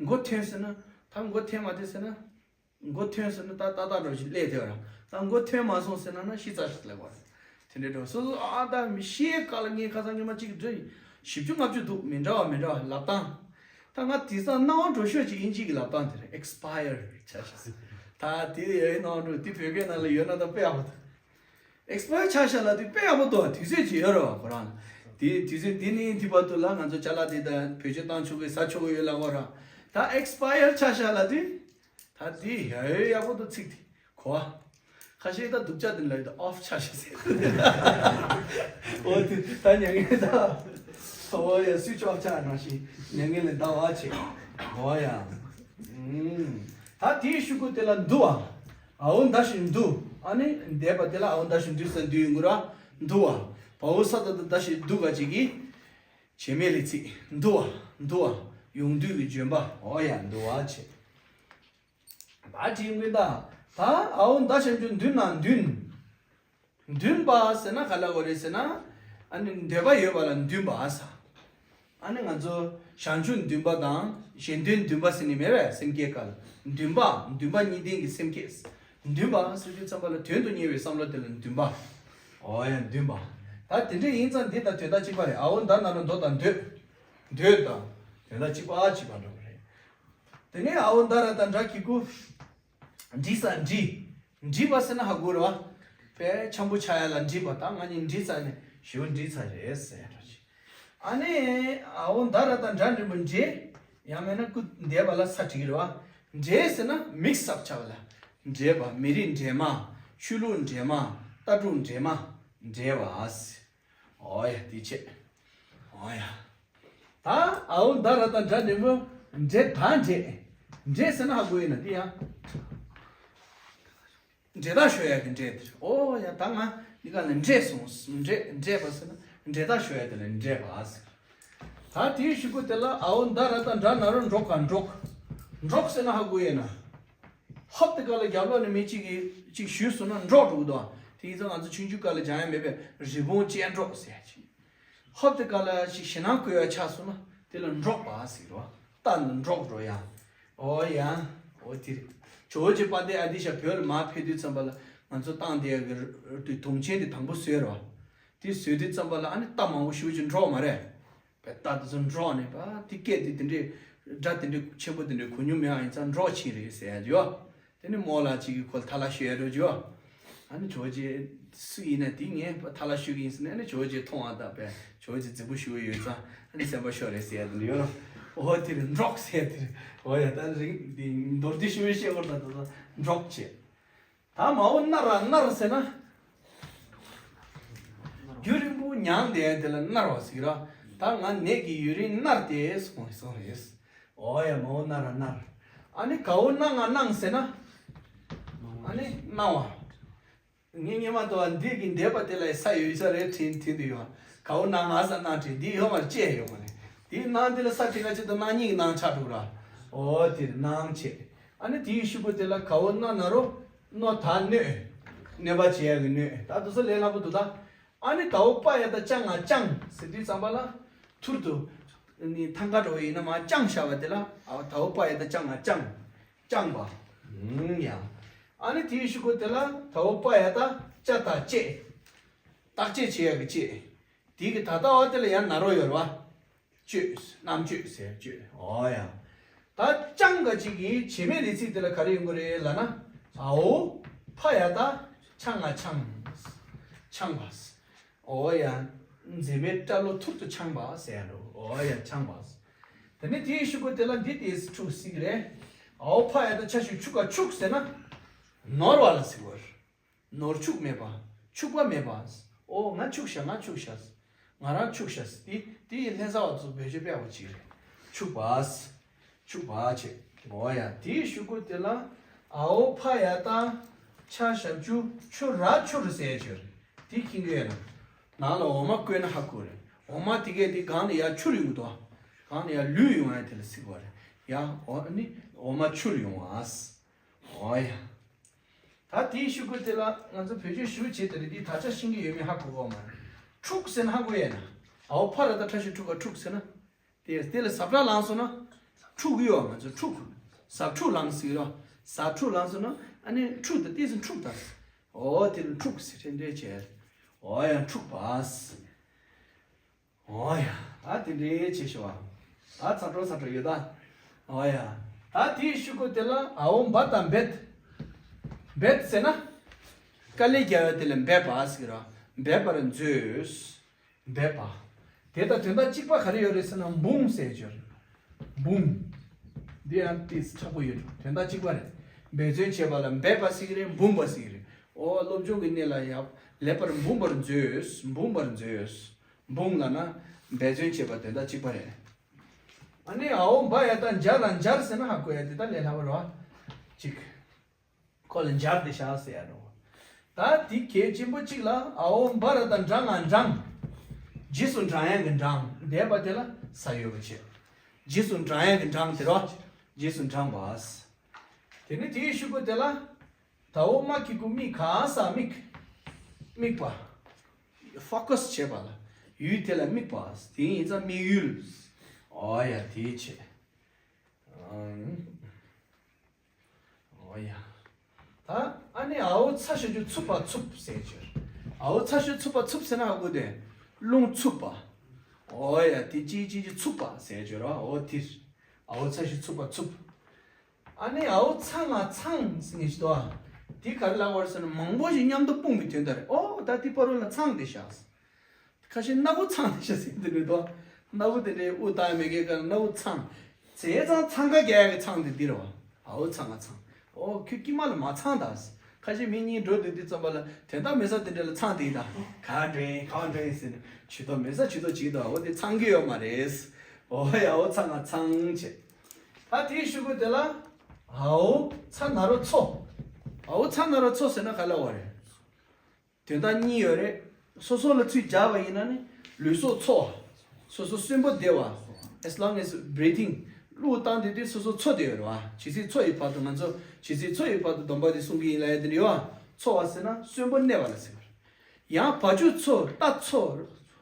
མགོ་ཐོན་ཟེར་ན། ད་མགོ་ཐོན་མ་ཐེ་ཟེར་ན། མགོ་ཐོན་ཟེར་ན་ད་ཏག་ཏག་འགྲོ་ཞིག་སླེབས་ཐེ་བ་ར། ད་མགོ་ཐོན་མ་སོང་ཟེར་ན་ན་ཤི་ཚར་ཞིག་ལབ་པ་རེད། དེ་འདྲའི་འགྲོ་སོ་སོ་ཨ་ད་མི་ཤེས་ག་ལ་ངས་ཁ་སང་ཉི་མ་གཅིག་འགྲོ་ཡིན། བཞི་བཅུ་ལྔ་བཅུ་འདུག་མི་འདྲ་བ་མི་འདྲ་བ་ལབ་སྟངས། ད་ང་དེང་སང་སྣང་བ་འགྲོ་ཤོས་ཅིག་དབྱིན་ཇི་གི་ལབ་སྟངས་དེ་རེད། ཨེགས་པ་ཡར་ཆགས་ཤག་ཟེར། ད་དེ་ཡོད་སྣང་བ་འགྲོ། དེ་བོད་སྐད་ནང་ལ་ཡོད་ན་ད་དཔེ་ཡག་པོ་འདུག་ཨེགས་པ་ཡར་ཆགས་ཤག་ལབ་དུས་དཔེ་ཡག་པོ་འདུག་དུས་ཚོད་ཅིག་ཡོད་རེད་བ་ཁོ་རང་ལ། དེ་དུས་ཚོད་འདི་ནས་འདི་བར་དུ་ལ་ང་ཚོ་ཅ་ལག་དེ་ད་བེད་སྤྱོད་བཏང་ཆོག་གི་ཟ་ཆོག་གི་ཡོད་ལབ་ཀྱི་ཡོད་ར། ད་ཨེགས་པ་ཡར་ཆགས་ཤག་ལབ་དུས། ད་དེ་ཡ་ཡོད་ཡག་པོ་འདུག་ཚིག་དེ་གོ་བ། ཁ་ཤས་ད་སྡུག་ཅག་དེ་ལབ་དུས་ཨོཕ་ཆགས་ཤག་ཟེར། འོ་དེ་ད་མྱ་ངན་ད། འོ་ཡ། སུའི་ཆོག་ཆགས་ནང་བཞིན་མྱ་ངན་ལས་འདའ་བ་བྱེད། འོ་ཡ། ཨུམ། ད་དེའི་གཞུག་གུ་དེ་ལ་འདུ་བ། འའོ་མདའ་ཞབས་ཀྱུ་འདུ། ཨ་ནི་འདས་པ་དེ་ལ་འའོ་མདའ་ཞབས་ཀྱུ་འདུ་ས་འདུ་ཡོང་གི་ར། འདུ་བ། བའོ་ས་ད་བཏགས་མདའ་ཞབས་ཀྱུ་འདུ་ག་ཅིག་གི། བྱེད་མེད་ལས་ཚིག་འདུ་བ། འདུ་བ། ཡོང་དུས་ཀྱི་ལྗོན་པ། འོ་ཡ། འདུ་བ་བྱེད། ད་ཅི་ཡོང་གི་ད། ད་འའོ་མདའ་ཞབས་ཀྱུ་འདུ་ན་འདུན། འདུན་པ་ཟེར་ན་ག་ལ་གོ་རེད་ཟེར་ན། ཨ་ནི་འདོད་པ་ཡོད་པ་ལ་འདུན་པ་ཟེར། ཨ་ནི་ང་ཚོ་བྱང་ཆུབ་འདུན་པ་དང་གཞན་དོན་འདུན་པ་ཟེར་ནི་མེད་པས་སེམས་བསྐྱེད་སྐབས་ལ། འདུན་པ། འདུན་པ་གཉིས་ལྡན་གྱི་སེམས་བསྐྱེད། འདུན་པ་ཟེར་དུས་ཙམ་པ་ལ་དོན་དུ་གཉེར་བའི་བསམ་བློ་དེ་ལ་འདུན་པ། འོ་ཡ། འདུན་པ། ད་དེ་འདྲ་ཡིན་ཙང་འདི་དང་དོན་དག་གཅིག་པ་རེད། འའོ་མདའ་ན་རོ་མདོ་དང་འདོད། འདོད་དང་དོན་དག་གཅིག་པ་གཅིག་པ་འདྲ་བ་རེད། དེ་ནས་འའོ་མདའ་ར་དང་འདྲ་གི་གུ། འབྲི་ས་འབྲི། འབྲི་བ་ཟེར་ན་ཧ་གོ་རེད་བ། དཔེ་འཆམ་པོ་ཆགས་ཡ་ལ་འབྲི་བ། ད་ང་གཉིས་འབྲི་ཚར་ནས་ཞེ་པོ་འབྲི་ཚར་རེད་ཟེར་ཡ་འདྲ་ཅིག་ཨ་ནི་འའོ་མདའ་ར་དང་འདྲ་འབྲི་བ་འབྲེ། ཡང་མིན་ན་སྐུ་འདས་པ་ལ་ས་བྲིས་ཀྱི་རེད་བ། འབྲེ་ཟེར་ན་མིགས་ཨབ་ཆགས་པ་ལ། འབྲེ་བ། མི་རིགས་འདྲེས་མ། ཆོས་ལུགས་འདྲེས་མ། ལྟ་གྲུབ་འདྲེས་མ། འབྲེ་བ་ཟེར། འོ་ཡ། དེ་བྱས། འོ་ཡ། ད་འའོ་མདའ་ར་དང་འདྲ་འབྲི་བ། འབྲེ་ད་འབྲེ། འབྲེ་ཟེར་ན་ཧ་གོ་ཡིན་ན་དེ་ཡང་། འབྲེ་ད་ཞོ་ཡ་གི་འབྲེ་དེ་རེད། འོ་ཡ། ད་ང་འདི་ག་ལ་འབྲེ་སོང་། འབྲེ། འབྲེ་བ་ཟེར་ན་འབྲེ་ད་ཞོ་ཡ་དེ་ལ་འབྲེ་བ་ཟེར། ད་དེའི་གཞུག་གུ་དེ་ལ་འའོ་མདའ་ར་དང་འདྲ་ན་རོ་འདྲོག་ག་འདྲོག་འབྲོག་ཟེར་ན་ཧ་གོ་ཡོད་ན། ཧོབ་དེ་ག་ལ་རྒྱབ་ལོགས་ནས་མི་གཅིག་གིས་གཅིག་གཞུས་སོང་ན་འབྲོག་འགྲོ་གི་འདུག་དེ་ཡིན་ཙང་ང་ཚོ་ཆུང་ཆུང་སྐབས་ལ་སྦྱང་ཡ་མེད་པའི་རི་བོང་ཅལ་འདྲོགས་ཟེར་ཡ་ཅིག་ཧོབ་དེ་ག་ལ་ཞིག་ཞེད་སྣང་སྐུལ་ཡ་ཆགས་སོང་ན་དེ་ལ་འབྲོག་པ་ཟེར་རོ། རྟ་འདི་འབྲོག་འགྲོ་ཡ། ཨོ་ཡ། ཨོ་དེ་རེད། ཇོ་བོ་རྗེ་དཔལ་ལྡན་ཨ་ཏི་ཤ་བོད་ལ་མར་ཕེབས་དུས་ཙམ་པ་ལ་ང་ཚོ་བཏང་བསྡད་ཡ་གི་དུས་དུང་ཆེན་དེ་དང་པོ་བཟོས་རོ། དེ་བཟོས་དུས་ཙམ་པ་ལ་ཨ་ནི་རྟ་མང་པོ་ཞེ་པོ་ཅིག་འདྲོགས་མ་རེད། པའི་རྟ་དེ་ཚོ་འདྲོགས་ནས་པ་དེ་སྐད་དེ་དེ་འདྲའི་སྒྲ་དེ་འདྲའི་ཆེན་པོ་དེ་འདྲའི་གོ་མྱོང་མེད་པ་ཡིན་ཙང་འདྲོགས་ཕྱིན་རེད་ཟེར་ཡ་ཡོད། དེ་ནི་རྨོ་ལགས་གཅིག་གིས་ཁོ་ལ་ཐ་ལ་ཤོད་ཡ་འགྲོ་རྒྱུ། ཨ་ནི་ཇོ་བོ་རྗེ་སུ་ཡིན་ན་དེ་ངས་ཐ་ལ་ཤོད་ཀྱི་ཡིན་ཟེར་ནས་ཨ་ནི་ཇོ་བོ་རྗེ་མཐོང་བ་དང་པས་ཇོ་བོ་རྗེ་རྫིག་པོ་ཞེ་པོ་ཡོད་ཙང་ཨ་ནི་སེམས་པ་ཤོར་རེད་ཟེར་ཡ་དེ་འདྲ་ཡོད་ལ། འོ་དེ་རེད་འདྲོགས་ཟེར་ཡ་དེ་རེད། འོ་ཡ་ད་རིང་འདི་མདོར་བསྡུས་ཞེ་པོ་བཤད་དགོས་ད་ད་ད་འདྲོགས་བྱེད། ད་མའོ་ན་ར་མནར་ཟེར་ན། རྒྱུན་རིང་པོ་མྱངས་བསྡད་དེ་ལ་མནར་བ་ཟེར་ར། ད་ང་ནད་ཀྱི་ཡུན་རིང་མནར་ཏེ་སོང་སོང་རེད། འོ་ཡ་མའོ་ན་ར་མནར། ཨ་ནི་གའོ་ན་ང་སྣང་ཟེར་ན། ཨ་ནི་སྣང་བ། ངས་སྔོན་མ་དུ་བ་འདི་གི་འདས་པ་དེ་ལ་ས་ཡོད་ས་རེད་དྲན་དྲན་དུ་ཡོད། གའོ་ན་ང་ས་སྣང་དྲན་འདི་ཡོད་མ་རེད་བཅས་ཡོད་མ་རེད། དེའི་སྣང་དེ་ལ་ས་དེ་ག་ཆེད་དུ་སྣང་གཉིས་ཀྱི་སྣང་ཆགས་འགྲོ་ར། འོ་དེར་སྣང་བྱེད། ཨ་ནི་དེའི་ཤུ་གུ་དེ་ལ་གའོ་ན་ན་རོ། གནོ་ད་གནོད། གནོད་པ་བྱེད་ཡ་གི་གནོད། ད་དུ་ས་ལས་སླ་པོ་འདུག་ད། ཨ་ནི་དའོ་པ་ཡ་ད་ཅང་ང་ཅང་ཟེར་དུས་ཙམ་པ་ལ། ཐུར་དུ། ནི་ཐང་ག་འགྲོ་བ་ཡིན་ན་མ་ཅང་བྱ་བ་དེ་ལ་ཨ་དའོ་པ་ཡ་ད་ཅང་ང་ཅང་། ཅང་བ། ཡ། ཨ་ནི་དེའི་ཤུ་གུ་དེ་ལ་དའོ་པ་ཡ་ད་ཅ་ད་བཅད། བརྟག་དཔྱད་བྱེད་ཡ་གི་བཅད། དེའི་གི་ད་ལྟ་བ་དེ་ལ་ཡང་ན་རོ་ཡོད་རེད་བ། གཅོད། རྣམ་གཅོད་ཟེར་གཅོད། འོ་ཡ། ད་ཅང་ག་ཅིག་གི་བྱེད་མེད་ལས་ཚིག་དེ་ལ་ག་རེ་ཡོང་གི་རེད་ལབ་ན། ཨའོ། ཕ་ཡ་ད། ཆ་ང་ཆང་། ཆང་བ། འོ་ཡ། མཛེས་མའི་སྐྲ་ལོ་ཐུར་དུ་འཕྱང་བ་ཟེར་ཡ་འགྲོ། འོ་ཡ་འཕྱང་བ། དེ་ནས་དེའི་ཤུ་གུ་དེ་ལ་འདི་དེས་འཁྲུག་སྲིད་རེད། ཨའོ་ཕ་ཡ་ད་ཆ་ཞུ་ཆུ་ག་ཆུག་ཟེར་ན། ནོར་བ་ལ་ཟེར་བ། ནོར་འཆུག་མེད་པ། འཆུག་པ་མེད་པ། ཨོ་ང་འཆུག་ཤག་ང་འཆུག་ཤག་ང་རང་འཆུག་ཤག་དེ་དེ་ཡི་ལྷན་ས་བ་ཚོ་བེད་སྤྱོད་སྤེལ་བ་ཅིག་རེད། འཆུག་པ། འཆུག་པ་བྱེད། ཨོ་ཡ་དེའི་ཤུ་གུ་དེ་ལ་ཨའོ་ཕ་ཡ་ད་ཆ་ཞབས་ཀྱུ་ཆུ་ར་ཆུ་རུ་ཟེར་ཡ་ཅིག་རེད། དེ་ཁྱིང་གི་ཡོད་ན། ནང་ལ་འོ་མ་བསྐོལ་ན་ཧ་གོ་རེད། འོ་མ་དེ་གས་དེ་གང་ནས་ཡར་ཆུར་ཡོང་གི་འདུག་གང་ནས་ཡར་ལུད་ཡོང་ཡ་དེ་ལ་ཟེར་བ་རེད། ཡ་འོ་ནི་འོ་མ་ཆུར་ཡོང་བ། ཨོ་ཡ། ད་དེའི་ཤུ་གུ་དེ་ལ་ང་ཚོ་བེད་སྤྱོད་ཞུ་བྱེད་དེ་རེད། དེ་ད་ཆ་ཤིང་གི་ཡོད་མེད་ཧ་གོ་གོ་མ་རེད། འཁྲུག་ཟེར་ན་ཧ་གོ་ཡས་ན། ཨའོ་ཕ་ར་ད་ཁྲ་ཤུ་འཁྲུག་ག་འཁྲུག་ཟེར་ན། དེ་དེ་ལ་ཟབ་ཁྲ་ལངས་སོང་ན། འཁྲུག་གི་ཡོད་ང་ཚོ་འཁྲུག་ཟབ་འཁྲུག་ལངས་ཟིག་ར། ཟབ་འཁྲུག་ལངས་སོང་ན་ཨ་ནི་འཁྲུག་ད་ཏིས་འཁྲུག་ད། ཨོ་དེ་ལ་འཁྲུག་ཟེར་ཁྲེན་འདྲེ་བྱས། ཨོ་ཡ་འཁྲུག་པ། ཨོ་ཡ། ད་དེ་འདྲའི་བྱེད་ཤོག་ཨ། ད་ཚ་དྲོ་ཚ་དྲོ་ཡོད་ད། ཨོ་ཡ། ད་དེའི་ཤུ་གུ་དེ་ལ་ཨའོ་འབད་དང་འབད། འབད་ཟེར་ན། དཀའ་ལས་རྒྱག་ཡ་དེ་ལ་འབད་པ་ཟེར་ར། འབད་པར་མཛོད། འབད་པ། དེ་དང་དོན་དག་གཅིག་པ་ག་རེ་ཡོད་རེད་ཟེར་ན་འབུང་ཟེར་གྱི་རེད། འབུང་། འདི་ཡང་ཏིས་མཁྲེགས་པོ་ཡོད་འགྲོ། དོན་དག་གཅིག་པ་རེད། འབད་བརྩོན་བྱེད་པ་ལ་འབད་པ་ཟེར་གྱི་རེད། འབུང་བ་ཟེར་གྱི་རེད། ཨོ་སློབ་སྦྱོང་གི་གནས་ལ་ཡང་ལེགས་པར་འབུང་བར་མཛོད། འབུང་བར་མཛོད། འབུང་ལབ་ན་འབད་བརྩོན་བྱེད་པ་དོན་དག་གཅིག་པ་རེད། ཨ་ནི་ཨའོ་འབ་ཡ་ད་འབྱར་ལ་འབྱར་ཟེར་ན་ཧ་གོ་ཡ་དེ་ད་ལས་སླ་བ་རེད་བ། གཅིག་ཁོ་ལ་འབྱར་ཏེ་བཞག་ཟེར་ཡ་རེད་བ། ད་དེ་གལ་ཆེན་པོ་གཅིག་ལ་ཨའོ་འབ་ར་ད་འབྲ་ང་འབྲང་། རྗེས་སུ་འབྲང་ཡ་གི་འབྲང་འདས་པ་དེ་ལ་ས་ཡོད་པ་བྱེད། རྗེས་སུ་འབྲང་ཡ་གི་འབྲང་དེ་རེད་བ། རྗེས་སུ་འབྲང་བ། དེ་ནི་དེའི་ཤུ་གུ་དེ་ལ། དའོ་མ་གི་གུ་མི་ག་ས་མིག་དམིགས་པ། ཕོ་ཀ་སི་བྱེད་པ་ལ། ཡུལ་དེ་ལ་དམིགས་པ། དེ་ཡིན་ཙང་དམིགས་ཡུལ། ཨོ་ཡ་དེའི་ཆེད། ཨོ་ཡ། ད་ཨ་ནི་ཨའོ་ཚ་ཞབས་ཀྱུ་འཚུབ་པ་འཚུབ་ཟེར་གྱི། ཨའོ་ཚ་ཞབས་ཀྱུ་འཚུབ་པ་འཚུབ་ཟེར་ན་ཧ་གོ་དེ། རླུང་འཚུབ་པ། ཨོ་ཡ་དེ་ཅི་ཅི་ཅི་འཚུབ་པ་ཟེར་གྱི་ར་ཨོ་དེ། ཨའོ་ཚ་ཞབས་ཀྱུ་འཚུབ་པ་འཚུབ། ཨ་ནི་ཨའོ་ཚ་ང་ཚང་ཟེར་ནས་ཞིག་འདུག་ཨ། དེ་ག་རེ་ལབ་པ་རེད་ཟེར་ན་མང་པོ་ཞིག་མཉམ་དུ་སྤུངས་པའི་དོན་དག་རེད། ཨོ་ད་དེ་པ་རུ་ལ་ཚང་དེ་བཞག་ཁ་ཤས་སྣ་བུག་ཚང་དེ་བཞག་ཟེར་དེ་རེད་དོ། སྣ་བུག་དེ་འདྲའི་དབུགས་བཏང་མེད་མཁན་ག་སྣ་བུག་ཚང་། བྱས་ཙང་འཚང་ཁ་རྒྱག་ཡ་གི་ཚང་དེ་འདི་རེད་བ། ཨའོ་ཚ་ང་ཚང་། ཨོ་ཁྱོད་དཀྱིལ་མ་ལ་མ་ཚང་ད། ཁ་ཤས་མི་གཉིས་འགྲོ་སྡོད་དུས་ཙམ་པ་ལ་དོན་དག་མེད་ས་དེ་འདྲ་ལ་ཚང་དེ་ཡིན་ད། གང་དྲན་གང་དྲན་ཟེར་ནས་ཇུས་གཏོགས་མེད་ས་ཇུས་གཏོགས་བྱེད་དོ། ཨོ་དེ་ཚང་གི་ཡོད་མ་རེད། ཨོ་ཡ་ཨའོ་ཚ་ང་ཚང་བྱས། ད་དེའི་ཤུ་གུ་དེ་ལ། ཨའོ་ཚ་ན་རོ་ཚོ། ཨའོ་ཚ་ན་རོ་ཚོ་ཟེར་ན་ག་ལ་བ་རེད། དོན་དག་གཉིས་ཡོད་རེད། སོ་སོ་ལ་ཚུར་སྦྱར་བ་ཡིན་ན་ནི་ལུས་སྲོག་འཚོ་བ། སོ་སོ་གསོན་པོ་བདེ་བ། As long as breathing, གླུ་བཏང་དེ་དུས་སོ་སོ་འཚོ་དེ་ཡོད་རེད་བ། ཇི་སྲིད་འཚོ་ཡི་བར་དུ་ང་ཚོ་ཇི་སྲིད་འཚོ་ཡི་བར་དུ་སྡོམ་པ་དེ་སྲུང་གི་ཡིན་ལབ་ཡ་དེ་འདྲ་ཡོད་བ། འཚོ་བ་ཟེར་ན་གསོན་པོ་གནས་པ་ལ་ཟེར་བ། ཡང་བ་ཕྱུགས་འཚོ་རྟ་འཚོ་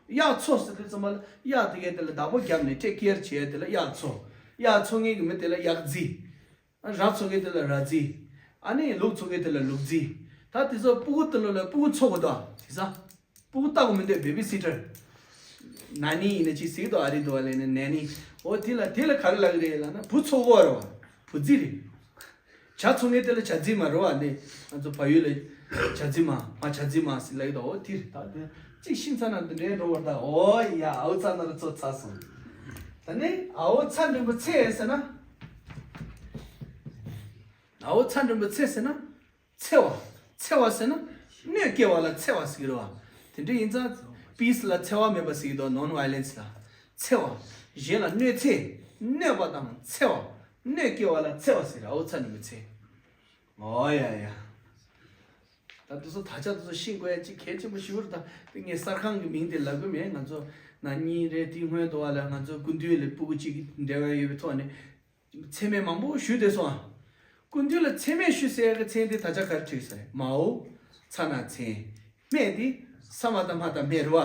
གཡག་འཚོ་ཟེར་དུས་ཙམ་པ་ལ་གཡག་དེ་གའི་དེ་ལ་བདག་པོ་བརྒྱབ་ནས་ཊེག་ཀེར་བྱེད་ཡ་དེ་ལ་གཡག་འཚོ། གཡག་འཚོ་མཁན་གྱི་མི་དེ་ལ་གཡག་རྫི། ར་འཚོ་མཁན་དེ་ལ་ར་རྫི། ཨ་ནི་ལུག་འཚོ་མཁན་དེ་ལ་ལུག་རྫི། ད་དེ་ཚོ་སྤུ་གུ་དེ་ལོ་ལ་སྤུ་གུ་འཚོ་དགོས་དོ་དེ་ས། སྤུ་གུ་ལྟ་དགོས་མི་འདུག་བེ་བི་སི་ཊར། ན་ནི་ཡིན་ན་ཅི་ཟིག་དོ་ཨ་རི་དོ་ལས་ནི་ན་ནི། འོ་དེ་ལ་དེ་ལ་ག་རེ་ལབ་ཀྱི་རེད་ལབ་ན་བུ་འཚོ་དགོས་རེད་བ། བུ་རྫི་རེད། བྱ་འཚོ་མཁན་དེ་ལ་བྱ་རྫི་མ་རེད་བ། འདི་ང་ཚོ་བལ་ཡུལ་ལ་བྱ་རྫི་མ་མ་བྱ་རྫི་མ་ཟེར་ལབ་ཀྱི་འདུག་འོ་དེ་རེད། ད་དེ་གཅིག་ཤེས་ཚར་ན་འདི་འདྲའི་འགྲོ་བར་ད། འོ་ཡ་ཨའོ་ཚ་ན་ར་ཚོ་ཚ་སོང་། ད་ནི་ཨའོ་ཚ་འགྲེང་བུ་ཚེ་ཟེར་ན། ཨའོ་ཚ་འགྲེང་བུ་ཚེ་ཟེར་ན། འཚེ་བ། འཚེ་བ་ཟེར་ན་གནོད་སྐྱེལ་བ་ལ་འཚེ་བ་ཟེར་གྱི་རེད་བ། དེ་འདྲ་ཡིན་ཙང་པིས་ལ་འཚེ་བ་མེད་པ་ཟེར་གྱི་འདུག་ནོན་ཝའི་ལེན་སི་ལ། འཚེ་བ། གཞན་ལ་གནོད་འཚེ། གནོད་པ་དང་འཚེ་བ། གནོད་སྐྱེལ་བ་ལ་འཚེ་བ་ཟེར། ཨའོ་ཚ་འགྲེང་བུ་ཚེ། འོ་ཡ་ཡ། ད་དེ་ཚོ་དག་ཆ་དེ་ཚོ་ཤེས་དགོས་ཡ་གཅིག་གལ་ཆེན་པོ་ཞེ་པོ་རེད། ད་དེ་ངས་གསར་ཁང་གི་མིང་དེ་ལབ་གི་མེད། ང་ཚོ་ན་ནིང་རེད། དེའི་སྔོན་དུ་བ་ལ་ང་ཚོ་སྐུ་མདུན་ལ་སྤུ་གུ་གཅིག་འབྲེལ་བ་ཡོད་པའི་ཐོག་ནས། མཚན་སྨད་མང་པོ་ཞུས་བསྡད་སོང་ཨ། སྐུ་མདུན་ལ་མཚན་སྨད་ཞུས་ཟེར་ཡག་གི་མཚན་དེ་ད་ཆ་ག་རེ་བྲིས་ཟེར་ན་མའོ། ཚ་ན་མཚན། སྨད་དེ་ས་མ་བཏགས་སྨ་བཏགས་སྨད་རེད་བ།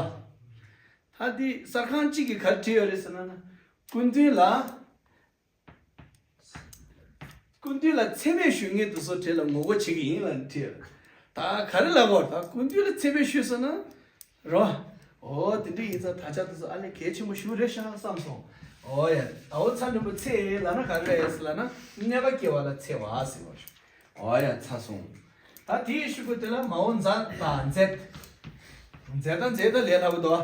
ད་དེ་གསར་ཁང་གཅིག་གིས་ག་རེ་བྲིས་ཡོད་རེད་ཟེར་ན་ན། སྐུ་མདུན་ལ། སྐུ་མདུན་ལ་མཚན་སྨད་ཞུ་མཁན་དེ་ཚོ་གྲས་ལ་ངོ་རྒོལ་བྱེད་ཀྱི་ཡིན་ལབ་ནས་བྲིས་ཡོད། ད་ག་རེ་ལབ་དགོས་རེད། ད་སྐུ་མདུན་ལ་མཚན་སྨད་ཞུས་ཟེར་ན། རོ། འོ་དེ་འདྲ་ཡིན་ཙང་དག་ཆ་དེ་ཚོ་ཨ་ལས་གལ་ཆེན་པོ་ཞེ་པོ་རེད་ཤག་བསམ་སོང་། འོ་ཡ། ཨའོ་ཚ་འགྲེང་བུ་ཚེ་ལབ་ན་ག་རེ་རེད་ཟེར་ལབ་ན་གནོད་པ་སྐྱེལ་བ་ལ་འཚེ་བ་ཟེར་བ་རེད། འོ་ཡ་ཚ་སོང་། ད་དེའི་ཤུ་གུ་དེ་ལ་མའོ་མཛད་པ་མཛད། མཛད་དང་མཛད་དང་ལས་སླ་པོ་འདུག་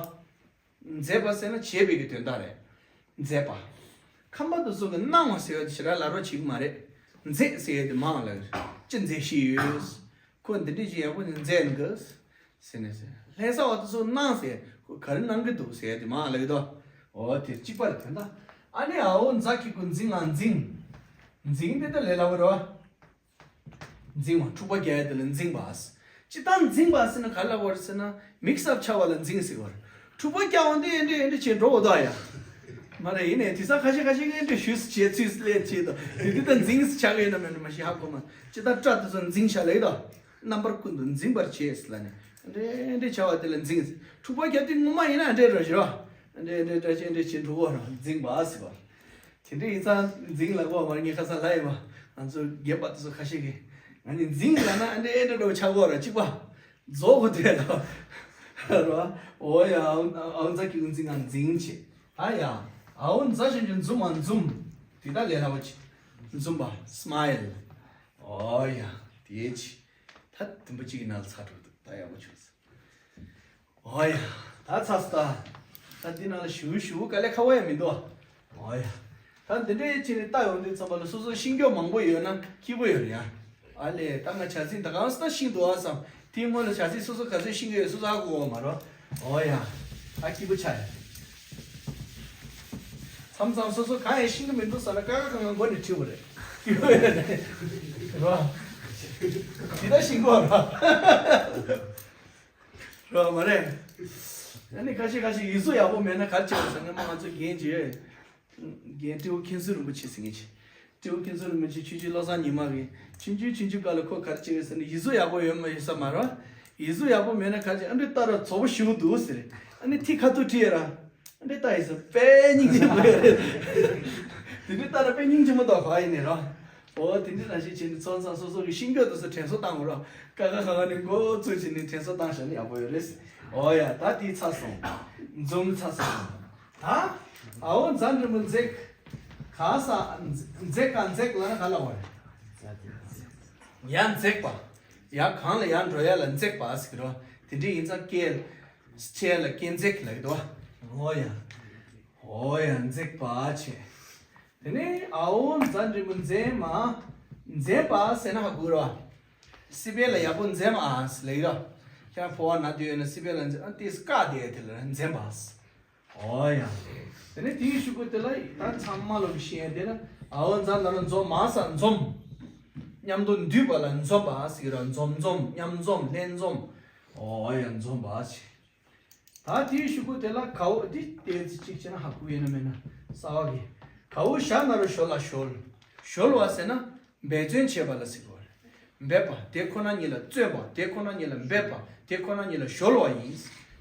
མཛད་པ་ཟེར་ན་བྱེད་པའི་གི་དོན་དག་རེད། མཛད་པ། ཁམས་པ་དེ་ཚོ་གི་གནང་བ་ཟེར་བ་དེ་ཞེ་དྲག་ལབ་རོགས་བྱེད་ཀྱི་མ་རེད། མཛད་ཟེར་ཡ་དེ་མང་ལ་ཅི་མཛད་ཤེས་ཡོད། ཁོ་འདི་འདྲ་ཅིག་ཡག་པོ་ནས་མཛད་ནི་གི། ཟེར་ནས་ཟེར། ལྷ་ས་བ་དེ་ཚོ་གནང་ཟེར་ཁོ་ག་རེ་གནང་གི་འདུག་ཟེར་ཡ་དེ་མང་ལ་གི་དོ། འོ་དེ་གཅིག་པ་རེད་དོན་དག་ཨ་ནི་ཨའོ་མཛད་ཀྱི་གུ་འཛིང་ང་འཛིང་། འཛིང་དེ་ད་ལས་སླ་པོ་རེད་བ། འཛིང་བ་འཁྲུག་པ་རྒྱག་ཡ་དེ་ལ་འཛིང་བ། སྤྱིར་བཏང་འཛིང་བ་ཟེར་ན་ག་རེ་ལབ་དགོས་རེད་ཟེར་ན་མིག་སབ་ཆགས་པ་ལ་འཛིང་ཟེར་བ་རེད། འཁྲུག་པ་རྒྱག་འོང་དུས་ཨེ་འདྲས་ཨེ་འདྲས་བྱས་འགྲོ་འོ་དོ་ཡ། མ་རེད། ཡིན་ནའི་དེང་སང་ཁ་ཤས་ཁ་ཤས་ཀྱིས་ཨེ་འདྲས་ཞུས་བྱས་ཚུལ་ལས་བྱས་དོ། དེ་དུས་ད་འཛིང་ཆགས་ཡོད་ན་མེད་ན་མ་ཤེས་ཧ་གོ་མ། སྤྱིར་བཏང་སྐྲ་དེ་ཚོ་འཛིང་བྱ་ལེགས་དོ། རྣམ་པར་ཀུན་ཏུ་འཛིང་བར་བྱེད་ཟེར་ལ་ནི། ཨེ་འདྲས་ཨེ་འདྲས་བྱ་བ་དེ་ལ་འཛིང་། འཁྲུག་པ་རྒྱག་དུས་ངོ་མ་ཡིན་ན་ཨེ་འདྲས་རོ་ཞོ། ཨེ་འདྲས་ཨེ་འདྲས་ཨེ་འདྲས་བྱས་འགྲོ་འོ་རོ་འཛིང་བ་ཟེར་བ། དེ་འདྲ་ཡིན་ཙང་འཛིང་ལ་གོ་མ་ངས་ཁ་སང་ལབ་ཡིན་པ། ང་ཚོ་རྒན་པ་དེ་ཚོ་ཁ་ཤས་ཀྱིས་ང་ནི་འཛིང་ལབ་ན་ཨ་འདྲ་ཨེ་འདྲ་འདྲ་བོ་ཆགས་གོ་ར་གཅིག་པ། རྫོགས་གོ་དེ་ལ། ར། འོ་ཡ་ཨའོ་མཛད་ཀྱི་གུ་འཛིང་ང་འཛིང་བྱེད། ཨ་ཡ། ཨའོ་མཛད་བཞིན་གྱི་འཛུམ་མ་འཛུམ། དེ་ད་ལས་སླ་བོ་ཆེ། འཛུམ་པ་སི་མའི་ལི། འོ་ཡ། དེ་ཆེ། ད་དུམ་བུ་གཅིག་གི་ནང་ལ་ཚར་འགྲོ་འདུག་ད་ཡག་པོ་བྱུང་སོང་། འོ་ཡ། ད་ཚར་སོང་ད། ད་འདི་ནང་ལ་ཞུ་ཞུ་དཀའ་ལས་ཁག་པོ་ཡང་མི་འདུག་འོ་ཡ། ད་འདི་འདྲའི་ཅིག་ནས་ལྟ་ཡོང་དུས་ཙམ་པ་ལ་སོ་སོ་ཤེས་རྒྱུ་མང་པོ་ཡོད་ན་སྐྱིད་པོ་ཡོད་རེད་ཡ། ཨ་ལས་ད་ང་བྱ་ཚིག་ད་གང་ས་ད་ཤེས་འདུག་ཨ་བསམ། དེའི་སྔོན་ལ་བྱ་ཚིག་སོ་སོ་ག་ཚོད་ཤེས་ཀྱི་ཡོད་སོ་སོ་ཧ་གོ་གི་མ་རེད། འོ་ཡ། ད་སྐྱིད་པོ་ཆགས་ཡ། མཚམས་མཚམས་སོ་སོ་གང་ཡང་ཤེས་ཀྱི་མི་འདུག་བསམ་ན་ཀ་ཁ་གང་གང་མགོ་ནས་ཁྲིད་དགོས་རེད། སྐྱིད་པོ་ཡོད་རེད། རེད་བ། དེ་ད་ཤེས་དགོས་རེད་བ། རེད་བ་མ་རེད། ཨ་ནི་ཁ་ཤས་ཁ་ཤས་ཡིག་གཟུགས་ཡག་པོ་མེད་ན་ག་རེ་བྱེད་དགོས་ཟེར་ན་མ་ང་ཚོ་རྒན་བྱས། རྒན་སྤྲེའུ་མཁན་ཟུར་རིན་པོ་ཆེ་ཟེར་མཁན་ཅིག་སྤྲེའུ་མཁན་ཟུར་རིན་པོ་ཆེ་ཆུང་ཆུང་བློ་བཟང་ཉི་མ་གིས་ཆུང་ཆུང་ཆུང་ཆུང་སྐབས་ལ་ཁོ་ག་རེ་བྱེད་ཀྱི་ཟེར་ན་ཡིག་གཟུགས་ཡག་པོ་ཡོད་མ་ཡོད་ས་མ་རེད། ཡིག་གཟུགས་ཡག་པོ་མེད་ན་ག་རེ་བྱེད། ཨ་འདྲས་ལྟ་ར་ཚོགས་པ་ཞུ་འདུག་ཟེར། ཨ་ནི་ཐིག་ཁ་ཐུག་བྲིས་ཡ་ར། ཨ་འདྲས་ལྟ་ཡིན་ཟེར་དཔེ་སྙིང་རྗེ་མོ་ཡོད་རེད། དེ་འདྲས་ལྟ་ར་དཔེ་སྙིང་རྗེ་མོ་འདུག་ག་ཡིན་ནའི་ར། འོ་དེ་འདྲས་ནང་བཞིན་བྱས་ནས་ཚོ་ཚང་སོ་སོ་གི་ཤེས་རྒྱུ་དེ་ཚོ་དྲན་གསོ་བཏང་དགོས་ར། ཀ་ཁ་ག་ག་ནས་འགོ་ཚུགས་བྱས་ནས་དྲན་གསོ་བཏང་བཞག་ན་ཡག་པོ་ཡོད་རེད། འོ་ཡ་ད་དེ་ཚར་སོང་། འཛུམ་ཚར་སོང་། ད། ཨའོ་མཛད་འགྲེང་བུ་འཛེག་ག་ས། འཛེག་ག་འཛེག་ལབ་ན་ག་ལབ་དགོས་རེད། ཡ་འཛེག་པ། ཡ་གང་ལ་ཡ་འགྲོ་ཡ་ལ་འཛེག་པ་ཟེར་གི་རེད་བ། དེ་འདྲ་ཡིན་ཙང་སྐད། ཆེ་ལ་སྐད་འཛེག་ལབ་ཀྱི་འདུག་བ། འོ་ཡ། འོ་ཡ་འཛེག་པ་ཆེ། དེ་ནས་ཨའོ་མཛད་འགྲེང་བུ་འཛེག་མ། འཛེག་པ་ཟེར་ན་ཧ་གོ་རེད་བ། སི་པན་ལ་ཡག་པོ་འཛེག་མ་ཨ་ཟེར་ལབ་ཀྱི་རེད་བ། ཁྱེད་རང་ཕོ་བ་ན་དུས་ཡོད་ན་སི་པན་ལ་འཛེག་ཨ་ཏིས་ཀ་དེ་དེ་ལ་འཛེག་པ་ཟེར། འོ་ཡ། དེ་ནས་དེའི་གཞུག་གུ་དེ་ལ་ད་ཚང་མ་ལོག་གི་ཤེས་ཡ་དེ་ལ་ཨའོ་མཛད་ན་ར་འཛོམ་མ་ས་འཛོམ། མཉམ་དུ་འདུས་པ་ལ་འཛོམ་པ་ཟེར་གི་ར། འཛོམ་འཛོམ་མཉམ་འཛོམ་ལྷན་འཛོམ། འོ་ཡ་འཛོམ་པ་ཆེ། ད་དེའི་གཞུག་གུ་དེ་ལ་གའོ་འདི་ཏོག་ཙམ་གཅིག་བྱས་ན་ཧ་གོ་ཡོད་ན་མེད་ན་གསར་བ་གི། གའོ་ཞ་ན་རོ་ཞོ་ལ་ཞོལ། ཞོལ་བ་ཟེར་ན་འབད་བརྩོན་བྱེད་པ་ལ་ཟེར་གོ་རེད། འབད་པ་དེ་ཁོ་ན་ཉིད་ལ་བརྩོན་པ་དེ་ཁོ་ན་ཉིད་ལ་འབད་པ་དེ་ཁོ་ན་ཉིད་ལ་ཞོལ་བ་ཡིན།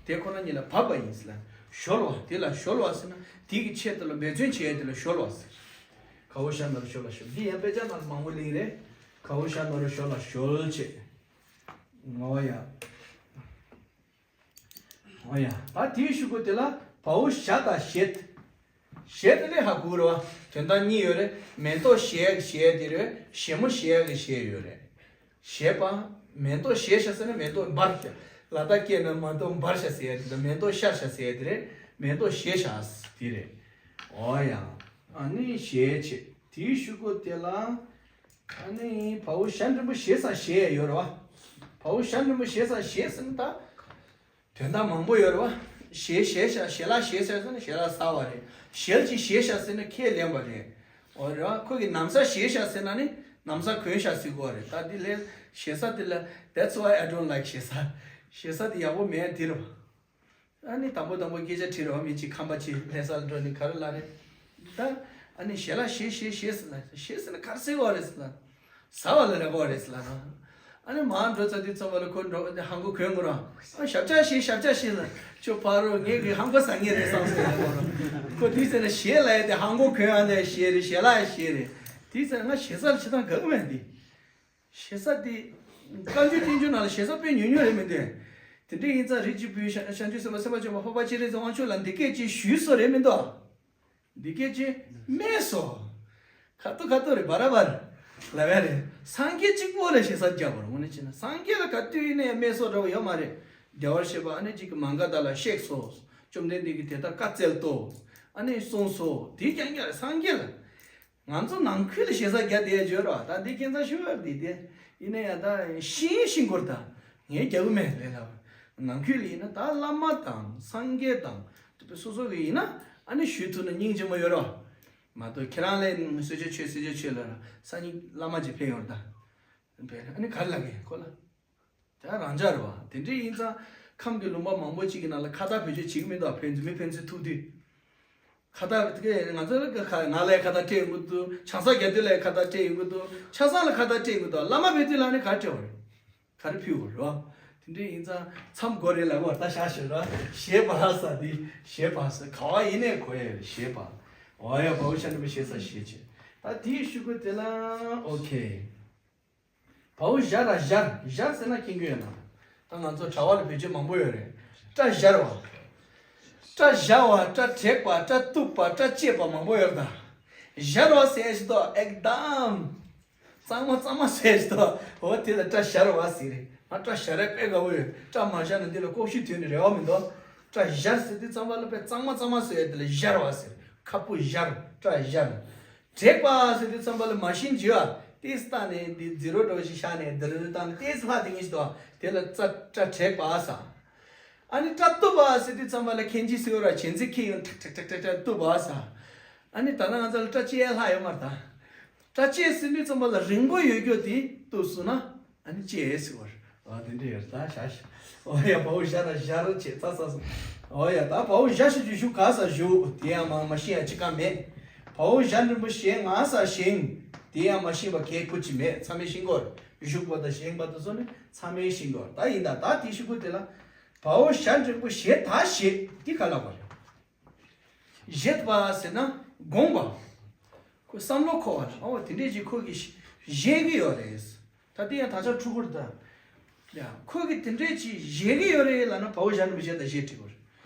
དེ་ཁོ་ན་ཉིད་ལ་བབ་པ་ཡིན་ཟེར་ལ། ཞོལ་བ་དེ་ལ་ཞོལ་བ་ཟེར་ན་དེ་གི་ཆེད་དུ་ལ་འབད་བརྩོན་བྱེད་ཡ་དེ་ལ་ཞོལ་བ་ཟེར། གའོ་ཞ་ན་རོ་ཞོ་ལ་ཞོལ། འདི་ཡང་དཔེ་ཆ་ནང་ལ་མང་པོ་གླེང་རེད། གའོ་ཞ་ན་རོ་ཞོ་ལ་ཞོལ་བྱེད། ངོ་ཡ། ཨོ་ཡ། ད་དེའི་གཞུག་གུ་དེ་ལ་བའོ་ཞ་དང་ཞེད། ཞེད་དེ་ནས་ཧ་གོ་རེད་བ། དོན་དག་གཉིས་ཡོད་རེད། མེ་ཏོག་བཞད་ཀྱི་བཞད་དེ་རེད། བཞད་མོ་བཞད་ཀྱི་བཞད་ཡོད་རེད། བཞད་པ། མེ་ཏོག་བཞད་ཤ་ཟེར་ན་མེ་ཏོག་འབར་ཤ། ལ་དྭགས་སྐད་ནང་མེ་ཏོག་འབར་ཤ་ཟེར་ཡ་དེ་དང་མེ་ཏོག་ཤར་ཤ་ཟེར་ཡ་དེ་རེད། མེ་ཏོག་བཞད་ཤ་དེ་རེད། ཨོ་ཡ། ཨ་ནི་ཞེད་བྱེད། དེའི་གཞུག་གུ་དེ་ལ། ཨ་ནི་བའོ་ཞ་འགྲེང་བུ་ཞེ་ས་ཞེ་ཡོད་རེད་བ། བའོ་ཞ་འགྲེང་བུ་ཞེ་ས་ཞེ་ཟེར་ན་ད། དོན་དག་མང་པོ་ཡོད་རེད་བ། ཞེ་ཞེ་ཤ་ཞེ་ལ་ཞེ་ཟེར་ན་ཞེ་ལ་ཟ་བ་རེད། ཞལ་གྱི་ཞེ་ཤ་ཟེར་ན་ཁས་ལེན་པ་རེད། འོ་རེད་བ། ཁོ་གི་ན་བཟའ་ཞེ་ཤ་ཟེར་ན་ནི་ན་བཟའ་གོན་ཤ་ཟེར་གོ་རེད། ད་འདི་ལས་ཞེ་ས་འདི་ལ། That's why I don't like ཞེ་ས། ཞེ་ས་འདི་ཡག་པོ་མེད་འདི་རེད་བ། ཨ་ནི་དང་པོ་དང་པོ་སྐད་ཆ་དྲིས་རོགས། མི་གཅིག་ཁམས་པ་གཅིག་ལྷ་ས་ལ་འགྲོ་ནས་ག་རེ་ལབ་རེད། ད་ཨ་ནི་ཞལ་ལ་ཞེ་ཞེ་ཞེ་ཟེར་ན་ཞེ་ཟེར་ན་ག་རེ་ཟེར་བ་རེད་ཟེར་ན། ཟ་བ་ལ་རེག་པ་རེད་ཟེར་ལབ་ན། ཨ་ནི་མར་འགྲོ་ཚར་དུས་ཙམ་པ་ལ་ཁོ་འགྲོ་ཧང་གོ་གོན་དགོས་ར། ཨ་ཞབས་བཅགས་ཞེ་ཞབས་བཅགས་ཞེ་ལ་ཁྱོད་ཕ་རོ་ངས་གི་ཧང་གོ་ཟ་ངེས་རེད་བསམ་སོང་ལབ་དགོས་ར། ཁོ་དུས་ཟེར་ན་ཞེ་ལ་ཡ་དེ་ཧང་གོ་གོན་ཨ་ནི་ཞེ་རེད། ཞལ་ལ་ཡ་ཞེ་རེད། དུས་ཟེར་ན་ང་ཞེ་ས་ལ་ཆེ་ཐང་ག་གི་མེད་དེ། ཞེ་ས་དེ། བཀའ་འགྱུར་བསྟན་འགྱུར་ནང་ལ་ཞེ་ས་དཔེ་ཉུང་ཉུང་རེད་མི་འདུག་དེ་འདྲ་ཡིན་ཙང་རིགས་གཅིག་པུའི་ཤ་ཤ་འཇུ་སེམས་དཔའ་སེམས་དཔའ་ཆེན་པོ་འཕགས་པ་སྤྱན་རས་གཟིགས་དབང་ཕྱུག་ལ་འདི་སྐད་ཅེས་ཞུས་སོ་རེད་མི་འདུག་འདི་སྐད་ཅེས་སྨྲས་སོ། ཁ་ཏོ་ཁ་ཏོ་རེད། བ་ར་བ་ར་ལབ་ཡ་རེད། སངས་རྒྱས་གཅིག་པོ་ལ་ཞེ་ས་རྒྱག་པར་དངོས་གནས་བྱས་ན་སངས་རྒྱས་ལ་ག་དུས་ཡིན་ནའི་སྨྲས་སོ་འདྲ་བོ་ཡོད་མ་རེད། བདེ་བར་གཤེགས་པ་ཨ་ནེ་གཅིག་གི་མ་ག་དྷ་ལ་གཤེགས་སོ། བཅོམ་ལྡན་འདས་ཀྱིས་དེ་ལྟར་བཀའ་སྩལ་ཏོ། ཨ་ནེ་གསུངས་སོ། དེ་རྐྱང་རྐྱང་རེད་སངས་རྒྱས་ལ། ང་ཚོ་ནང་ཁུལ་ལ་ཞེ་ས་རྒྱག་བསྡད་ཡ་ཡོད་རེད་བ། ད་འདི་ཁྱེད་ཚང་ཞུ་བར་འདི་དེ་ཡིན་ན་ཡང་ད་ཤེས་ཤེས་དགོས་རེད། ད་ངས་རྒྱག་གི་མེད་ལས་སླ་བ། ནང་ཁུལ་ལ་ཡིན་ན་ད་བླ་མ་དང་སངས་རྒྱས་དང་དེ་སོ་སོ་གི་ཡིན་ན་ཨ་ནི་ཞུ་ཐུབ་ན་སྙིང་རྗེ་མོ་ཡོད་རེད་བ། མ་གཏོགས་ཁྱེད་རང་ལས་སེར་སྐྱ་ཆོས་སེར་སྐྱ་ཆོས་ལ་སང་ཉིན་བླ་མ་ཅིག་ཕེབས་ཡོང་རེད་ད། ཕེབས་ཨ་ནི་ག་རེ་ལབ་གི་ཁོ་ལ། དེ་རང་འཇགས་རེད་བ། དེ་འདྲ་ཡིན་ཙང་ཁམས་ཀྱི་ལུང་པ་མང་པོ་ཅིག་གི་ནང་ལ་ཁ་བཏགས་བེད་སྤྱོད་བྱེད་ཀྱི་མི་འདུག་ཕན་ཚུན་མི་ཕན་ཚུན་ཐུག་དུས། ཁ་བཏགས་དེ་ང་ཚོ་ལ་ཁ་ང་ལ་ཁ་བཏགས་སྤྲད་ཡོང་གི་འདུག་ཆང་ས་རྒྱག་དུས་ལ་ཁ་བཏགས་སྤྲད་ཡོང་གི་འདུག་ཆ་ཚང་ལ་ཁ་བཏགས་སྤྲད་ཡོང་གི་འདུག་བླ་མ་ཕེབས་དུས་ལ་ནི་ག་རེ་སྤྲད་དགོས་རེད། ག་རེ་ཕུལ་དགོས་རེད་བ། དེ་འདྲ་ཡིན་ཙང་མཚམས་འགོར་རེད་ལབ་དགོས་ད་བཞག་ཞོར་ར། ཞེས་པ་ས་དེ་ཞེས་པ་ས་ག་བ་ཡིན་ནས་གོ་ཡ་རེད་ཞེས་པ། འོ་ཡ་བའོ་ཞ་འགྲེང་བུ་ཞེ་ས་ཞེས་བྱས། ད་དེའི་གཞུག་གུ་དེ་ལ་ཨོ་ཁེ། བའོ་ཞ་ར་ཞར། ཞར་ཟེར་ན་མཁྱེན་གྱི་ཡོད་ན། ད་ང་ཚོ་དྲ་བ་ལ་བེད་སྤྱོད་མང་པོ་ཡོད་རེད། སྐྲ་ཞར་བ། སྐྲ་ཞར་བ། སྐྲ་བྲེགས་པ། སྐྲ་གཏུབ་པ། སྐྲ་བཅད་པ་མང་པོ་ཡོད་རེད་ད། ཞར་བ་ཟེར་ཞིག་ཏོ་ཨེག་དམ། གཙང་མ་གཙང་མ་ཟེར་ཞིག་ཏོ། འོ་དེ་ལ་སྐྲ་ཞར་བ་ཟེར་རེད། ང་སྐྲ་ཞར་ར་དཔེ་དགའ་བོ་ཡོད། སྐྲ་མ་ཞར་ན་འདི་ལ་ལྐོག་ཤུ་དུས་ནས་རེ་བ་མི་འདུག་སྐྲ་ཞར་ཟེར་དུས་ཙམ་པ་ལ་དཔེ་གཙང་མ་གཙང་མ་ཟེར་ཡ་དེ་ལ་ཞར་བ་ཟེར། ཁ་སྤུ་ཞར། སྐྲ་ཞར། བྲེགས་པ་ཟེར་དུས་ཙམ་པ་ལ་མ་ཤིན་ཅིག་ཡོད་ཨ། ཏིས་བཏང་ནས་འདི་ཛི་རོ་འདྲ་བོ་ཞིག་བཞག་ནས་འདི་རི་རི་བཏང་ནས་ཏིས་ལྷག་དེ་ངེས་ཤིག་ཏོ། དེ་ལ་སྐྲ་སྐྲ་བྲེགས་པ་ཟ། ཨ་ནི་སྐྲ་གཏུབ་པ་ཟེར་དུས་ཙམ་པ་ལ་མཁན་ཇི་ཟེར་བ་ར་བྱེད་འཛིན་ཁྱེད་ཡོང་ཁྲག་ཁྲག་ཁྲག་ཁྲག་ཁྲག་གཏུབ་པ་ཟ། ཨ་ནི་ད་ལྟ་ང་ཚོ་ལ་སྐྲ་བཅད་ལྷག་ཡོད་མ་རེད་ད། སྐྲ་བཅད་ཟེར་དུས་ཙམ་པ་ལ་རིང་པོ་ཡོད་རྒྱུ་དེ་གཏུབ་སོང་ན་ཨ་ནི་བཅད་ཟེར་བ་རེད། ཨ་དེ་འདྲ་ཡོད་རེད་ད་ཞག་ཞག་ཨོ་ཡ་བའོ་ཞ་ར་ཞར་བྱས་ཚ་ཚ་སོང་། ཨོ་ཡ་ད་བའོ་ཞ་ཞུ་རྒྱུ་ཞུ་ག་ས་ཞུ་དེ་ཡང་མ་མ་ཤེས་ཡ་ཅི་ག་མེད། བའོ་ཞ་འགྲེང་བུ་ཞེ་ང་ས་ཞེང་དེ་ཡང་མ་ཤེས་པ་གལ་ཁུ་ཅི་མེད། ཚང་མས་ཤེས་གོ་རེད། ཞུགས་པ་དང་ཞེང་པ་དང་སོགས་ནི་ཚང་མས་ཤེས་གོ་རེད། ད་ཡིན་ད་ད་དེ་ཞུ་གུ་དེ་ལ་བའོ་ཞ་འགྲེང་བུ་ཞེ་ད་ཞེ་དེ་ག་ལ་གོ་རེད། བཞེད་པ་ཟེར་ན་དགོངས་པ། ཁོ་བསམ་བློ་འཁོར་བ་ལ་ཨོ་དེ་འདྲས་ཅིག་ཁོ་གིས་བཞེད་ཀྱི་ཡོད་རེད། ད་དེ་ཡང་དག་ཆ་འཁྲུག་པོ་རེད་ད། ཡ་ཁོ་གིས་དེ་འདྲས་ཅིག་བཞེད་ཀྱི་ཡོད་རེད་ལབ་ན་བའོ་ཞ་འགྲེང་བུ་ཞེ་ད་ཞེ་འགྲིག་གི་རེད།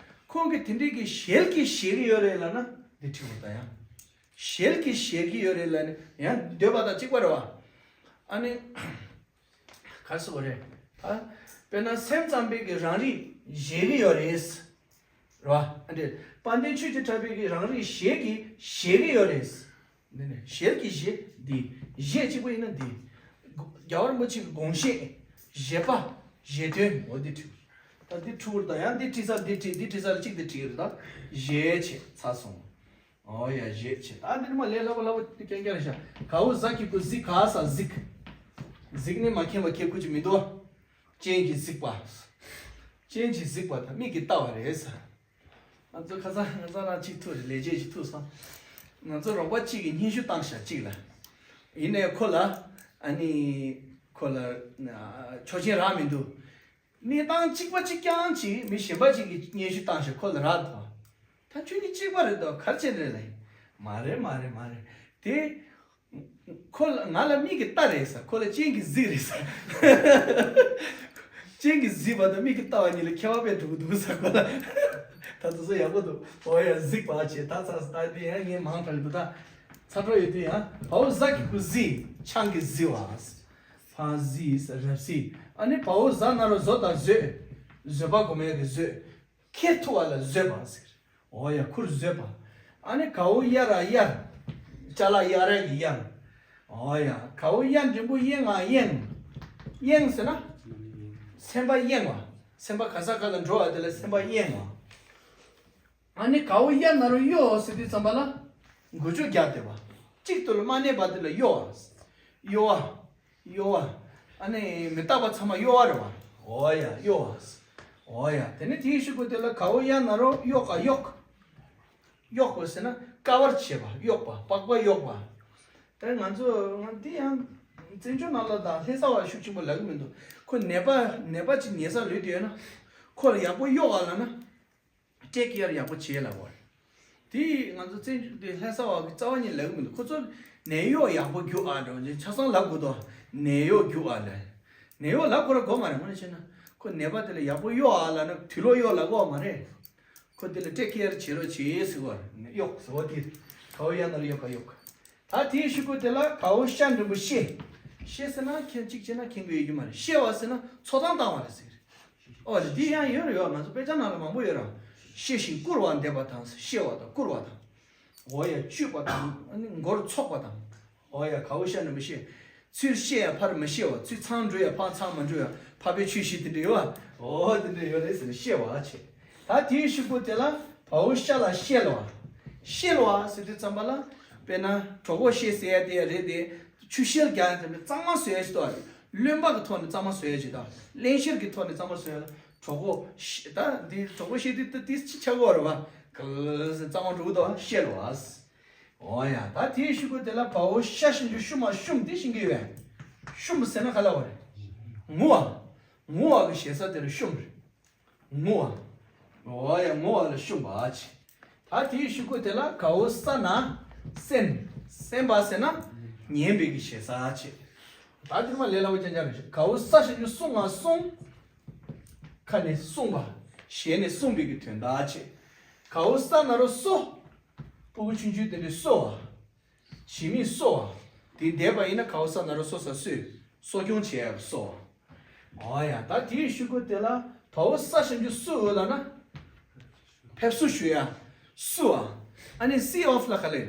ཁོང་གིས་དེ་འདྲས་ཀྱི་ཞལ་གྱིས་བཞེད་ཀྱི་ཡོད་རེད་ལབ་ན་འདི་འགྲིག་གི་རེད་ད། ཡང་ཞལ་གྱིས་བཞེད་ཀྱི་ཡོད་རེད་ལབ་ན་ཡང་འདོད་པ་དང་གཅིག་པ་རེད་བ། ཨ་ནི། ག་རེ་ཟེར་དགོས་རེད། ཨ། དཔེར་ན་སེམས་ཙམ་པས་ཀྱི་རང་རིག་བཞེད་ཀྱི་ཡོད་རེད། རེད་བ། ཨ་འདྲེ། དཔལ་ལྡན་ཆོས་ཀྱི་གྲགས་པས་ཀྱི་རང་རིག་བཞེད་ཀྱི་བཞེད་ཀྱི་ཡོད་རེད། འདི་ནི་ཞལ་གྱི་བཞེད་འདི། བཞེད་གཅིག་པུ་ཡིན་ན་འདི། རྒྱལ་བ་རིན་པོ་ཆེ་གི་དགོངས་བཞེད། བཞེད་པ། བཞེད་དོན་འོ་འདི་འཁྲུལ། ད་འདི་འཁྲུལ་དང་ཡང་འདི་འཁྲུལ་ས་འདི་འཁྲུལ་འདི་འཁྲུལ་ས་ལ་གཅིག་འདི་འཁྲུལ་རེད་ད། བཞེད་བྱེད་ཚར་སོང་། ཨོ་ཡ་བཞེད་བྱེད། ད་འདི་ནི་མ་ལས་སླ་པོ་སླ་པོ་འདི་རྐྱང་རྐྱང་རེད་ཤག་གའོ་ཟ་གི་གུ་གཟིག་ག་ས་གཟིག་གཟིག་ནི་མ་མཁྱེན་པ་མཁས་ཁུལ་གྱི་མི་འདུག་སྤྱན་གྱིས་གཟིགས་པ། སྤྱན་གྱིས་གཟིགས་པ་དང་མིག་གིས་ལྟ་བ་རེད་ས། ང་ཚོ་ཁ་སང་ང་ཚོ་རང་གཅིག་ཐུག་རེད་ལས་བྱེད་ཅིག་ཐུག་སོང་། ང་ཚོ་རོགས་པ་གཅིག་གིས་སྙན་ཞུ་བཏང་ཤག་གཅིག་ལ། ཡིན་ནའི་ཁོ་ལ་ཨ་ནི་ཁོ་ལ་ཆོག་མཆན་རག་མི་འདུག་གནས་སྟངས་གཅིག་པ་གཅིག་རྐྱང་གཅིག་མི་གཞན་པ་གཅིག་གིས་སྙན་ཞུ་བཏང་ཤག་ཁོ་ལ་རག་འདུག་ད་ཁྱོད་གཉིས་གཅིག་པ་རེད་འདུག་ག་རེ་བྱས་ནས་རེད་ལབ་ཡིན། མ་རེད་མ་རེད་མ་རེད། དེ་ཁོ་ལ་ང་ལ་མིག་གིས་ལྟ་རེད་ཟེར། ཁོ་ལ་སྤྱན་གྱིས་གཟིགས་རེད་ཟེར། སྤྱན་གྱིས་གཟིགས་པ་དང་མིག་གིས་ལྟ་བ་གཉིས་ལ་ཁྱད་པར་དཔེ་འགྲོ་གི་འདུག་ཟེར་ཁོ་ལ། ད་དེ་ཚོ་ཡག་པོ་འདུག་འོ་ཡ་གཟིགས་པ་བྱས། ད་ཚ་ད་འདི་ཡང་ངས་མང་དྲགས་འདུག་ད་ཚ་འཕྲོ་ཡོད་དུས་ཡང་བའོ་ཟ་གི་གུ་གཟིགས། ཆང་གིས་གཟིགས་པ། ཕ་གཟིགས་རབ་གཟིགས། ཨ་ནི་བའོ་ཟ་ན་རོ་བཟོ་དང་བཟོད། བཟོད་པ་སྒོམ་ཡ་གི་བཟོད། ཁེ་ཐུ་བ་ལ་བཟོད་པ་ཟེར། འོ་ཡ་ཁུར་བཟོད་པ། ཨ་ནི་གའོ་ཡ་ར་གཡར། ཅ་ལག་གཡར་ཡ་གི་གཡར། འོ་ཡ་གའོ་ཡ་འགྲེང་བུ་གཡེང་ང་གཡེང་། གཡེང་ཟེར་ན། སེམས་པ་གཡེང་བ། སེམས་པ་ག་ས་ག་ལ་འགྲོ་བ་དེ་ལ་སེམས་པ་གཡེང་བ། ཨ་ནི་གའོ་ཡ་ན་རོ་གཡོ་ཟེར་དུས་ཙམ་པ་ལ། འགུལ་སྐྱོད་རྒྱག་བསྡད་པ། གཅིག་ཏུ་ལ་མ་གནས་པ་དེ་ལ་གཡོ་བ། གཡོ་བ། གཡོ་བ། ཨ་ནི་མི་རྟག་པ་ཚང་མ་གཡོ་བ་རེད་བ། འོ་ཡ་གཡོ་བ། འོ་ཡ་དེ་ནི་དེའི་གཞུག་གུ་དེ་ལ་གའོ་ཡ་ན་རོ་གཡོ་ག་གཡོག་གཡོག་པ་ཟེར་ན་དཀའ་བར་བྱེད་པ། གཡོག་པ། སྤགས་པ་གཡོག་པ། དེ་ང་ཚོ་ང་འདི་ཡང་བཙན་བྱོལ་ནང་ལ་དང་ལྷ་ས་བ་ཤུགས་ཆེན་པོ་ལབ་ཀྱི་མི་འདུག་ཁོ་ནད་པ་ནད་པ་ཅིག་ཉལ་ས་ལུས་བསྡད་ཡོད་ན། ཁོ་ལ་ཡག་པོ་གཡོག་ག་ལབ་ན། ཊེག་ཀེ་ཡར་ཡག་པོ་བྱེད་ལབ་པ་རེད། དེ་ང་ཚོ་བཙན་བྱོལ་དེ་ལྷ་ས་བ་གི་རྩ་བ་ཉིད་ལབ་ཀྱི་མི་འདུག་ཁོ་ཚོ་ནད་གཡོག་ཡག་པོ་རྒྱུགས་ཨ་འགྲོ་ཆ་ཚང་ལབ་དགོས་དོ། ནད་གཡོག་རྒྱུགས་ཨ་ལབ། ནད་གཡོག་ལབ་དགོས་ར་དགོས་མ་རེད། དངོས་གནས་བྱས་ན་ཁོ་ནད་པ་དེ་ལ་ཡག་པོ་གཡོག་ཨ་ལབ་ན་དུག་ལོག་གཡོག་ལབ་དགོས་མ་རེད། ཁོ་དེ་ལ་ཊེག་ཀེ་ཡར་བྱེད་རོགས་བྱེད་ཟེར་བ་རེད། གཡོག་ཟེར་བ་དེ་གའོ་ཡ་ན་རོ་གཡོ་ག་གཡོག་ད་དེའི་གཞུག་གུ་དེ་ལ་གའོ་ཤ་འགྲེང་བུ་ཤེ། ཤེ་ཟེར་ན་མཁྱེན་གཅིག་བྱས་ན་མཁྱེན་གྱི་ཡོད་རྒྱུ་མ་རེད། ཤེ་བ་ཟེར་ན་ཚོགས་གཏམ་བཏང་བ་རེད་ཟེར་གི་རེད། ཨོ་རེད། འདི་ཡང་ཡོད་རེད་ཡོད། ང་ཚོ་དཔེ་ཆ་ནང་ལ་མང་པོ་ཡོད་ར། ཤེ་ཞིང་བཀུར་བ་འདེབས་པ་དང་ཟེར། ཤེ་བ་དང་བཀུར་བ་དང་། འོ་ཡ་བཅུད་པ་དང་ཨ་ནི་མགོར་ཚོགས་པ་དང་། འོ་ཡ་གའོ་ཤ་འགྲེང་བུ་ཤེ། ཚུར་བཤད་ཡ་ཕར་མི་བཤད་པ། ཚུར་མཚང་འབྲུ་ཡ་ཕར་མཚང་མ་འབྲུ་ཡ་ཕར་པའི་ཆོས་བཤད་དེ་འདྲ་ཡོད་བ། འོ་དེ་འདྲ་ཡོད་རེད་ཟེར་ནས་བཤད་པ་བྱས། ད་དེའི་གཞུག་གུ་དེ་ལ་བའོ་ཤ་ལ་བཤལ་བ། བཤལ་བ་ཟེར་དུས་ཙམ་པ་ལ། དཔེར་ན་གྲོད་ཁོག་བཤལ་ཟེར་ཡ་དེ་ཡ་རེད་དེ། ཆུ་བཤལ་རྒྱག་ཡ་དེ་འདྲ་གཙང་མ་བཟོ་ཡ་ཞིག་ཏོ། རློན་པ་གི་ཐོག་ནས་གཙང་མ་བཟོ་ཡ་ཞིག་དང་། བརླན་གཤེར་གྱི་ཐོག་ནས་གཙང་མ་བཟོ་ཡ་ལ་གྲོད་ཁོག་བཤལ། ད་འདི་གྲོད་ཁོག་བཤལ་དུས་ད་ཏིས་ཅི་ཆགས་ཀྱི་ཡོད་རེད་བ། ག་ལེར་གཙང་མ་འགྲོ་གི་འདུག་བ། བཤལ་བ། འོ་ཡ། ད་དེའི་གཞུག་གུ་དེ་ལ་བའོ་ཤ་ཞབས་ཀྱུ་ཤུ་མ་ཤུམ་དེ་ཤེས་ཀྱི་ཡོད། ཤུམ་ཟེར་ན་ག་ལབ་པ་རེད། ངུ་བ། ངུ་བ་གི་ཞེ་ས་དེ་ལ་ཤུམ་རེད། ངུ་བ། འོ་ཡ་ངུ་བ་ལ་ཤུམ་པ་བྱས། ད་དེའི་གཞུག་གུ་དེ་ལ་གའོ་ས་ན་སན། སན་པ་ཟེར་ན་ཉན་པའི་གི་ཞེ་ས་བྱས། ད་དེ་མ་ལས་སླ་པོ་རྐྱང་རྐྱང་རེད། གའོ་ས་ཞབས་ཀྱུ་སུ་ང་སུང་། ཁ་ནས་གསུངས་པ། ཞལ་ནས་གསུངས་པའི་གི་དོན་དག་བྱས། གའོ་ས་ན་རོ་སོ། སྤུ་གུ་ཆུང་ཆུང་དེ་འདྲའི་གསོ་བ། བྱེད་མེད་གསོ་བ། དེ་བསྡད་པ་ཡིན་ན་གའོ་ས་ན་རོ་སོ་ས་གསོས། གསོ་སྐྱོང་བྱེད་ཡག་གི་གསོ་བ། འོ་ཡ། ད་དེའི་གཞུག་གུ་དེ་ལ་བའོ་ས་ཞབས་ཀྱུ་སུ་འོ་ལབ་ན། ཕེབས་བསུ་ཞུ་ཡ། བསུ་བ། ཨ་ནི་སི་ཨོཕ་ལ་ག་ལེར།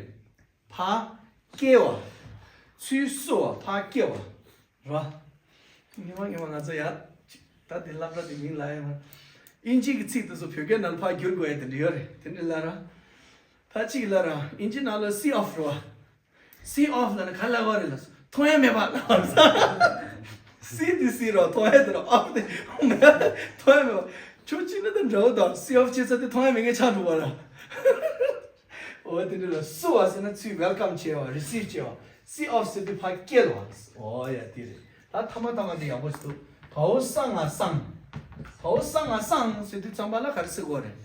ཕར་སྐྱེལ་བ། ཚུར་བསུ་བ་ཕར་སྐྱེལ་བ། ར། ཉི་མ་ཉི་མ་ང་ཚོ་ཡ། ད་དེ་སློབ་གྲྭ་དེ་མིང་ལ་ཡ་མ། ཨིན་ཇི་གི་ཚིག་དེ་ཚོ་བོད་སྐད་ནང་ལ་ཕར་བསྒྱུར་དགོས་ཡ་དེ་འདྲ་ཡོད་རེད། དེ་འདྲ་ལ་ར། ད་གཅིག་ལ་ར་ཨིན་ཇི་ནང་ལ་སི་ཨོཕ་ར། སི་ཨོཕ་ལ་ནི་ག་ལ་བ་རེད་ལ། མཐོང་ཡ་མེད་པ་ལ་བ་རེད། སི་དེ་སི་ར་མཐོང་ཡ་དེ་ར་ཨོཕ་དེ་མཐོང་ཡ་མེད་པ། ཁྱོད་གཅིག་ནི་ད་འདྲ་བོ་དང་སི་ཨོཕ་བྱེད་ས་དེ་མཐོང་ཡ་མེད་མཁན་ཆགས་འགྲོ་བ་ར། འོ་དེ་འདྲ་ལ་བསུ་བ་ཟེར་ན་ཚུར་ཝེལ་ཀམ་བྱས་པ། རི་སིབ་བྱས་པ། སི་ཨོཕ་ཟེར་དུས་ཕར་སྐྱེལ་བ། འོ་ཡ་དེ་རེད། ད་ཐ་མ་ཐ་མ་དེ་ཡག་པོ་ཞིག་འདུག་བའོ་ས་ང་སང་། བའོ་ས་ང་སང་ཟེར་དུས་ཙམ་པ་ལ་ག་རེ་ཟེར་དགོས་རེད།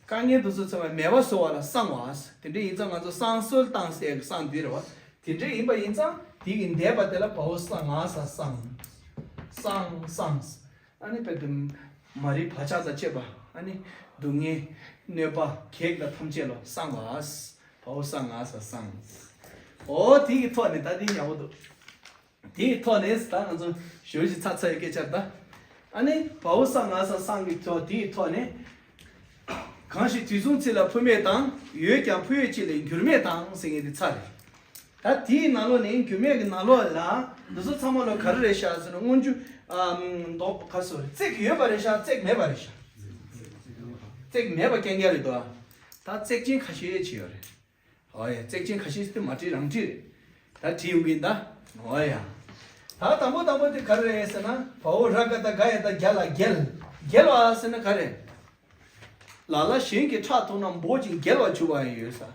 དཀའ་ངལ་དེ་ཚོ་ཚང་མ་མེད་པ་བཟོ་བ་ལ་སང་བ། དེ་འདྲ་ཡིན་ཙང་ང་ཚོ་བསང་གསོལ་བཏང་ཟེར་གི་བསང་འདི་རེད་བ། དེ་འདྲ་ཡིན་པ་ཡིན་ཙང་དེ་གི་འདས་པ་དེ་ལ་བའོ་ས་ང་ས་སང་། སང་སང་། ཨ་ནི་དཔེ་དེ་མ་རིག་བག་ཆགས་དང་བཅས་པ། ཨ་ནི་སྡུག་བསྔལ་གནོད་པ་གེགས་དང་ཐམས་ཅད་ལ་སངས་པ། བའོ་ས་ང་ས་སངས། འོ་དེ་གི་ཐོག་ནས་ད་དེ་ཡག་པོ་འདུག་དེ་གི་ཐོག་ནས་ད་ང་ཚོ་ཞོལ་གྱི་ཚ་ཚ་ཡི་སྐད་ཆ་ད། ཨ་ནི་བའོ་ས་ང་ས་སངས་ཀྱི་ཐོག་དེ་གི་ཐོག་ནས། གང་ཞིག་དུས་གསུམ་ཚེ་ལ་འཕོས་མེད་དང་། ཡོད་ཀྱང་འཕོས་ཡོད་ཅེས་ལས་འགྱུར་མེད་དང་ཟེར་མཁན་དེ་ཚར་རེད། ད་དེའི་ནང་ལོགས་ནས་འགྱུར་མེད་ཀྱི་ནང་ལོགས་ལ་འདི་ཚོ་ཚང་མ་ལ་ག་རེ་རེད་ཤག་ཟེར་ན། སྔོན་འཇུག་ཨམ་མདོ་ག་སོ་རེད། བརྩེགས་ཡོད་པ་རེད་ཤག་བརྩེགས་མེད་པ་རེད་ཤག་བརྩེགས་མེད་པ་རྐྱང་རྐྱང་རེད་དོ། ད་བརྩེགས་ཅན་ཁ་ཤས་ཅིག་ཡོད་རེད། འོ་ཡ། བརྩེགས་ཅན་ཁ་ཤས་ཅིག་དེ་མ་བྲིས་རང་བྲིས་རེད། ད་བྲིས་ཡོང་གིན་ད། འོ་ཡ། ད་དང་པོ་དང་པོ་དེ་ག་རེ་རེད་ཟེར་ན། བའོ་ར་ག་ད་ག་ཡ་ད་རྒྱ་ལ་རྒྱལ། རྒྱལ་བ་ཟེར་ན་ག་རེ། ལ་ལ་གཞན་གྱིས་ཕྲག་དོག་ན་འབོད་ཅིང་རྒྱལ་བར་འགྱུར་བ་ཡང་ཡོད་ས།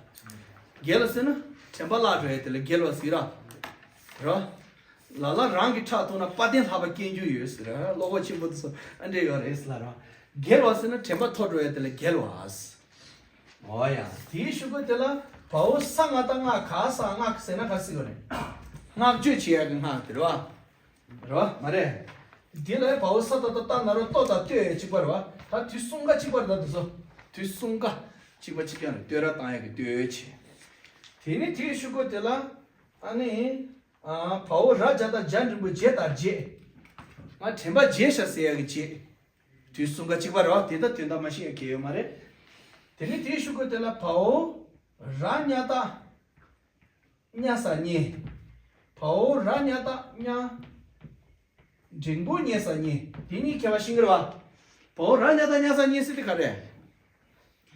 འགལ་བ་ཟེར་ན་དྲན་པ་བརླག་འགྲོ་ཡ་དེ་ལ་འགལ་བ་ཟེར་ར། ར། ལ་ལ་རང་གི་ཁྲག་འཐུང་ན་དཔལ་ལྡན་ལྷག་པ་སྐྱེ་རྒྱུ་ཡོད་ཟེར་ར། ཀློག་པ་ཆེན་པོ་དེ་ཚོ་ཨ་འདྲས་ཡོད་རེད་ཟེར་ལ་ར། འགལ་བ་ཟེར་ན་དྲན་པ་འཐོར་འགྲོ་ཡ་དེ་ལ་འགལ་བ་ཟེར། འོ་ཡ། དེའི་གཞུག་གུ་དེ་ལ་བའོ་ས་ང་བཏགས་སྔགས། ག་ས་སྔགས་ཟེར་ན་ག་ཟེར་དགོས་རེད། བསྔགས་བརྗོད་བྱེད་ཡ་གི་སྔགས་དེ་རེད་བ། རེད་བ། མ་རེད། དེ་ལ་བའོ་ས་ད་ལྟ་ལྟ་ན་རོ་ལྟོ་དང་ལྟོས་ཡ་གཅིག་པ་རེད་བ། ད་དུས་གསུམ་ཀ་གཅིག་པ་རེད། ད་དེ་ཚོ་དུས་གསུམ་ཀ་གཅིག་པ་གཅིག་རྐྱང་རེད། ལྟོས་ར་བཏང་ཡ་གི་ལྟོས་བྱེད། དེ་ནི་དེའི་གཞུག་གུ་དེ་ལ་ཨ་ནི་ཨ་བའོ་ར་བརྒྱ་དང་བརྒྱ་འབྲིང་པོ་བརྗེད་དང་བརྗེད། ང་དྲན་པ་བརྗེད་ཤག་ཟེར་ཡ་གི་བརྗེད། དུས་གསུམ་ཀ་གཅིག་པ་རེད་བ། དེ་ལྟར་དོན་དག་མ་ཤེས་ཡ་གལ་ཡོད་མ་རེད། དེ་ནི་དེའི་གཞུག་གུ་དེ་ལ་བའོ་ར་ཉ་བཏགས་སྙ་ས་སྙེ། བའོ་ར་ཉ་བཏགས་སྙ། འགྲེང་བུ་སྙེ་ས་སྙེ། དེ་གཉིས་ཁྱད་པར་ཤེས་ཀྱི་རེད་བ། བའོ་ར་ཉ་བཏགས་སྙ་ས་སྙེ་ཟེར་དེ་ག་རེ།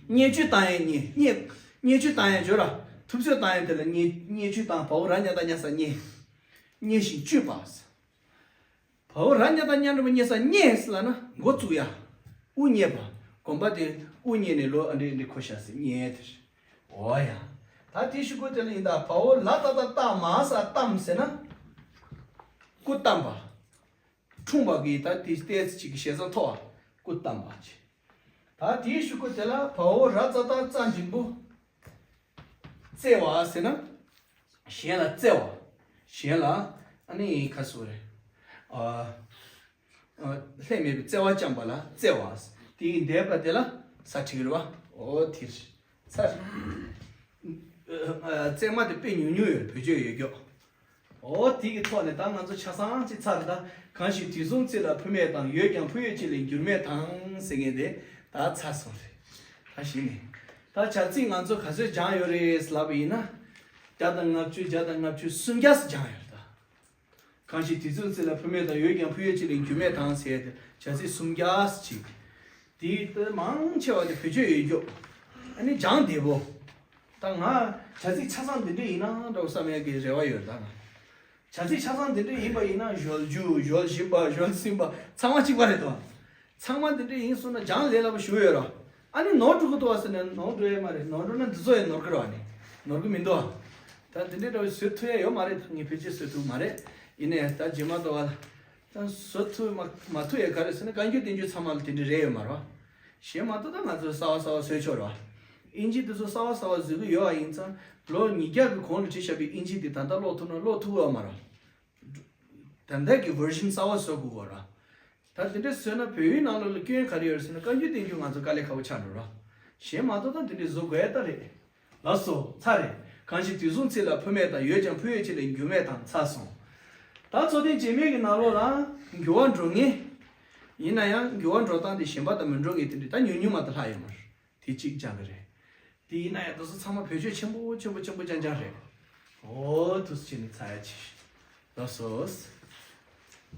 བརྙས་བཅོས་བཏང་ཡས་བརྙས། བརྙས། བརྙས་བཅོས་བཏང་ཡས་བརྗོད་ར། ཐུབ་ཚོད་བཏང་ཡས་དེ་ལ་བརྙས། བརྙས་བཅོས་བཏང་། བའོ་ར་ཉ་བཏགས་སྙ་ས་བརྙས། བརྙས་ཤིང་བཅོས་པ། བའོ་ར་ཉ་བཏགས་སྙ་འགྲེང་བུ་སྙེ་ས་སྙེ་ཟེར་ལབ་ན་འགོ་བཙུགས་ཡ། དབུ་བརྙེས་པ། གོམ་པ་དེ་དབུ་བརྙེས་ནས་ལོག་ཨ་འདྲས་འདྲས་འཁོར་ཤག་ཟེར་བརྙས་དེ་རེད། འོ་ཡ། ད་དེའི་གཞུག་གུ་དེ་ལ་ཡིན་ད། བའོ་ལ་བཏགས་ལྟ་སྟ་མ་ས་གཏམས་ཟེར་ན། སྐུ་བལྟམས་པ། འཁྲུངས་པ་གི་ད་དེ་ལྟས་ཅིག་གི་ཞེ་ས་མཐོ་བ། སྐུ་བལྟམས་པ་ཅིག་ད་དེའི་གཞུག་གུ་དེ་ལ་བའོ་ར་ཙ་བཏགས་སྩ་འགྲེང་བུ། བརྩེ་བ་ཟེར་ན། གཞན་ལ་བརྩེ་བ། གཞན་ལ་ཨ་ནི་ག་ཟེར་རེད། ཨ། ཨ། ལྷད་མེད་པའི་བརྩེ་བ་བཅངས་པ་ལ་བརྩེ་བ། དེ་ཡི་འདས་པ་དེ་ལ་ས་བྲིས་རེད་བ། འོ་དེ་རེད། ཚར། ཨ། བརྩེགས་མ་དེ་དཔེ་ཉུང་ཉུང་ཡོད་རེད། བེད་སྤྱོད་ཡོད་རྒྱུ། འོ་དེ་གི་ཐོག་ནས་ད་ང་ཚོ་ཆ་ཚང་ཅིག་ཚར་རེད་ད། གང་ཞིག་དུས་གསུམ་ཚེ་ལ་འཕོ་མེད་དང་། ཡོད་ཀྱང་འཕོ་ཡུལ་གཅིག་ལས་འགྱུར་མེད་དང་ཟེར་མཁན་དེ་ད་ཚར་སོང་རེད། ད་གཞི་ནས་ད་བྱ་ཚིག་ང་ཚོ་ག་ཚོད་སྦྱངས་ཡོད་རེད་ལབ་པ་ཡིན་ན། བརྒྱ་དང་ལྔ་བཅུ། བརྒྱ་དང་ལྔ་བཅུ་སུམ་བརྒྱ་ཙམ་སྦྱངས་ཡོད་རེད་ད། གང་ཞིག་དུས་གསུམ་ཚེ་ལ་འཕོ་མེད་དང་། ཡོད་ཀྱང་འཕོ་ཡུལ་གཅིག་ལས་འགྱུར་མེད་དང་ཟེར་ཏེ་བྱ་ཚིག་སུམ་བརྒྱ་ཅིག་དེའི་ལྟར་མང་ཆེ་བ་དེ་བེད་སྤྱོད་ཡོད་རྒྱུ། ཨ་ནི་སྦྱངས་བདེ་པོ། ད་ང་བྱ་ཚིག་ཆ་ཚང་འདི་འདྲ་ཡིན་ན་འདྲ་བོ་བསམ་ཡག་གི་རེ་བ་ཡོད་ད། ང་བྱ་ཚིག་ཆ་ཚང་འདི་འདྲ་ཡིན་པ་ཡིན་ན་གཞོལ་རྒྱུ། གཞོལ་བཞིན་པ། གཞོལ་ཟིན་པ། ཚང་མ་གཅིག་པ་རེད་དོ། ཚང་མ་འདི་འདྲ་ཡིན་སོང་ན་སྦྱངས་ལས་སླ་པོ་ཞིག་ཡོད་ར། ཨ་ནི་ནོར་འགྲོ་གི་འདུག་བ་ཟེར་ནས་ནོར་འགྲོ་ཡས་མ་རེད། ནོར་འགྲོ་ན་འདི་ཚོ་ཡང་ནོར་གི་ར་བ། ནི་ནོར་གི་མི་འདུག་བ། ད་འདི་འདྲའི་འདྲ་བོ་བཟོ་ཐུབ་ཡ་ཡོད་མ་རེད། ད་ངས་ཕལ་ཆེར་བཟོ་ཐུབ་མ་རེད། ཡིན་ནའི་ད་རྗེས་མ་ལྟ་བ་ལ་ད་བཟོ་ཐུབ་མ་མ་ཐུབ་ཡ་ག་རེ་ཟེར་ན། བཀའ་འགྱུར་བསྟན་འགྱུར་ཚང་མ་ལ་དེ་འདྲ་རེད་ཡོད་མ་རེད་བ། གཞན་མ་གཏོགས་ད་ང་ཚོ་གསར་བ་གསར་བ་བཟོས་ཆོག་རེད་བ། ཨིན་ཇི་དེ་ཚོ་གསར་བ་གསར་བ་བཟོ་གི་ཡོད་བ། ཡིན་ཙང་ལོ་ཉིས་བརྒྱ་གི་གོང་ལ་བྲིས་བཞག་པའི་ཨིན་ཇི་དེ་ད་ལྟ་ཀློག་ཐུབ་ན་ཀློག་ཐུབ་ཡོད་མ་རེད་བ། ད་ལྟ་གི་བར་ཤན་གསར་བ་བཟོ་དགོས་གོ་ར། ད་དེ་འདྲ་བཟོས་ན་བོད་ཡིག་ནང་ལོགས་ལ་སྐྱོན་ག་རེ་ཡོད་ཟེར་ན། བཀའ་འགྱུར་བསྟན་འགྱུར་ང་ཚོ་དཀའ་ལས་ཁག་པོ་ཆགས་འགྲོ་ར། གཞན་མ་གཏོགས་ད་དེ་འདྲ་བཟོ་དགོས་ཡ་ད་རེད། ལགས་སོ། ཚར་རེད། གང་ཞིག་དུས་གསུམ་ཚེ་ལ་འཕོ་མེད་དང་། ཡོད་ཀྱང་འཕོ་ཡུལ་གཅིག་ལས་འགྱུར་མེད་དང་། ཚར་སོང་། ད་མཚོ་སྟེང་བྱེ་སྨྲས་ཀྱི་ནང་ལོགས་ལ་འགྱུར་བ་འགྲོ་ངེས། ཡིན་ན་ཡང་འགྱུར་བ་འགྲོ་སྟངས་དེ་གཞན་པ་དང་མི་འགྲོ་ངེས་དེ་འདྲ་ད་ཉུང་ཉུང་མ་གཏོགས་ལྷག་ཡོད་མ་རེད། དེ་གཅིག་སྦྱང་གི་རེད། དེ་ཡིན་ན་ཡང་དེ་ཚོ་ཚང་མ་བེད་སྤྱོད་ཆེན་པོ་ཆེན་པོ་ཆེན་པོ་རྐྱང་རྐྱང་རེད། འོ་དུས་ཚོད་ནི་ཚར་ཡ་ཆེ། ལགས་སོ།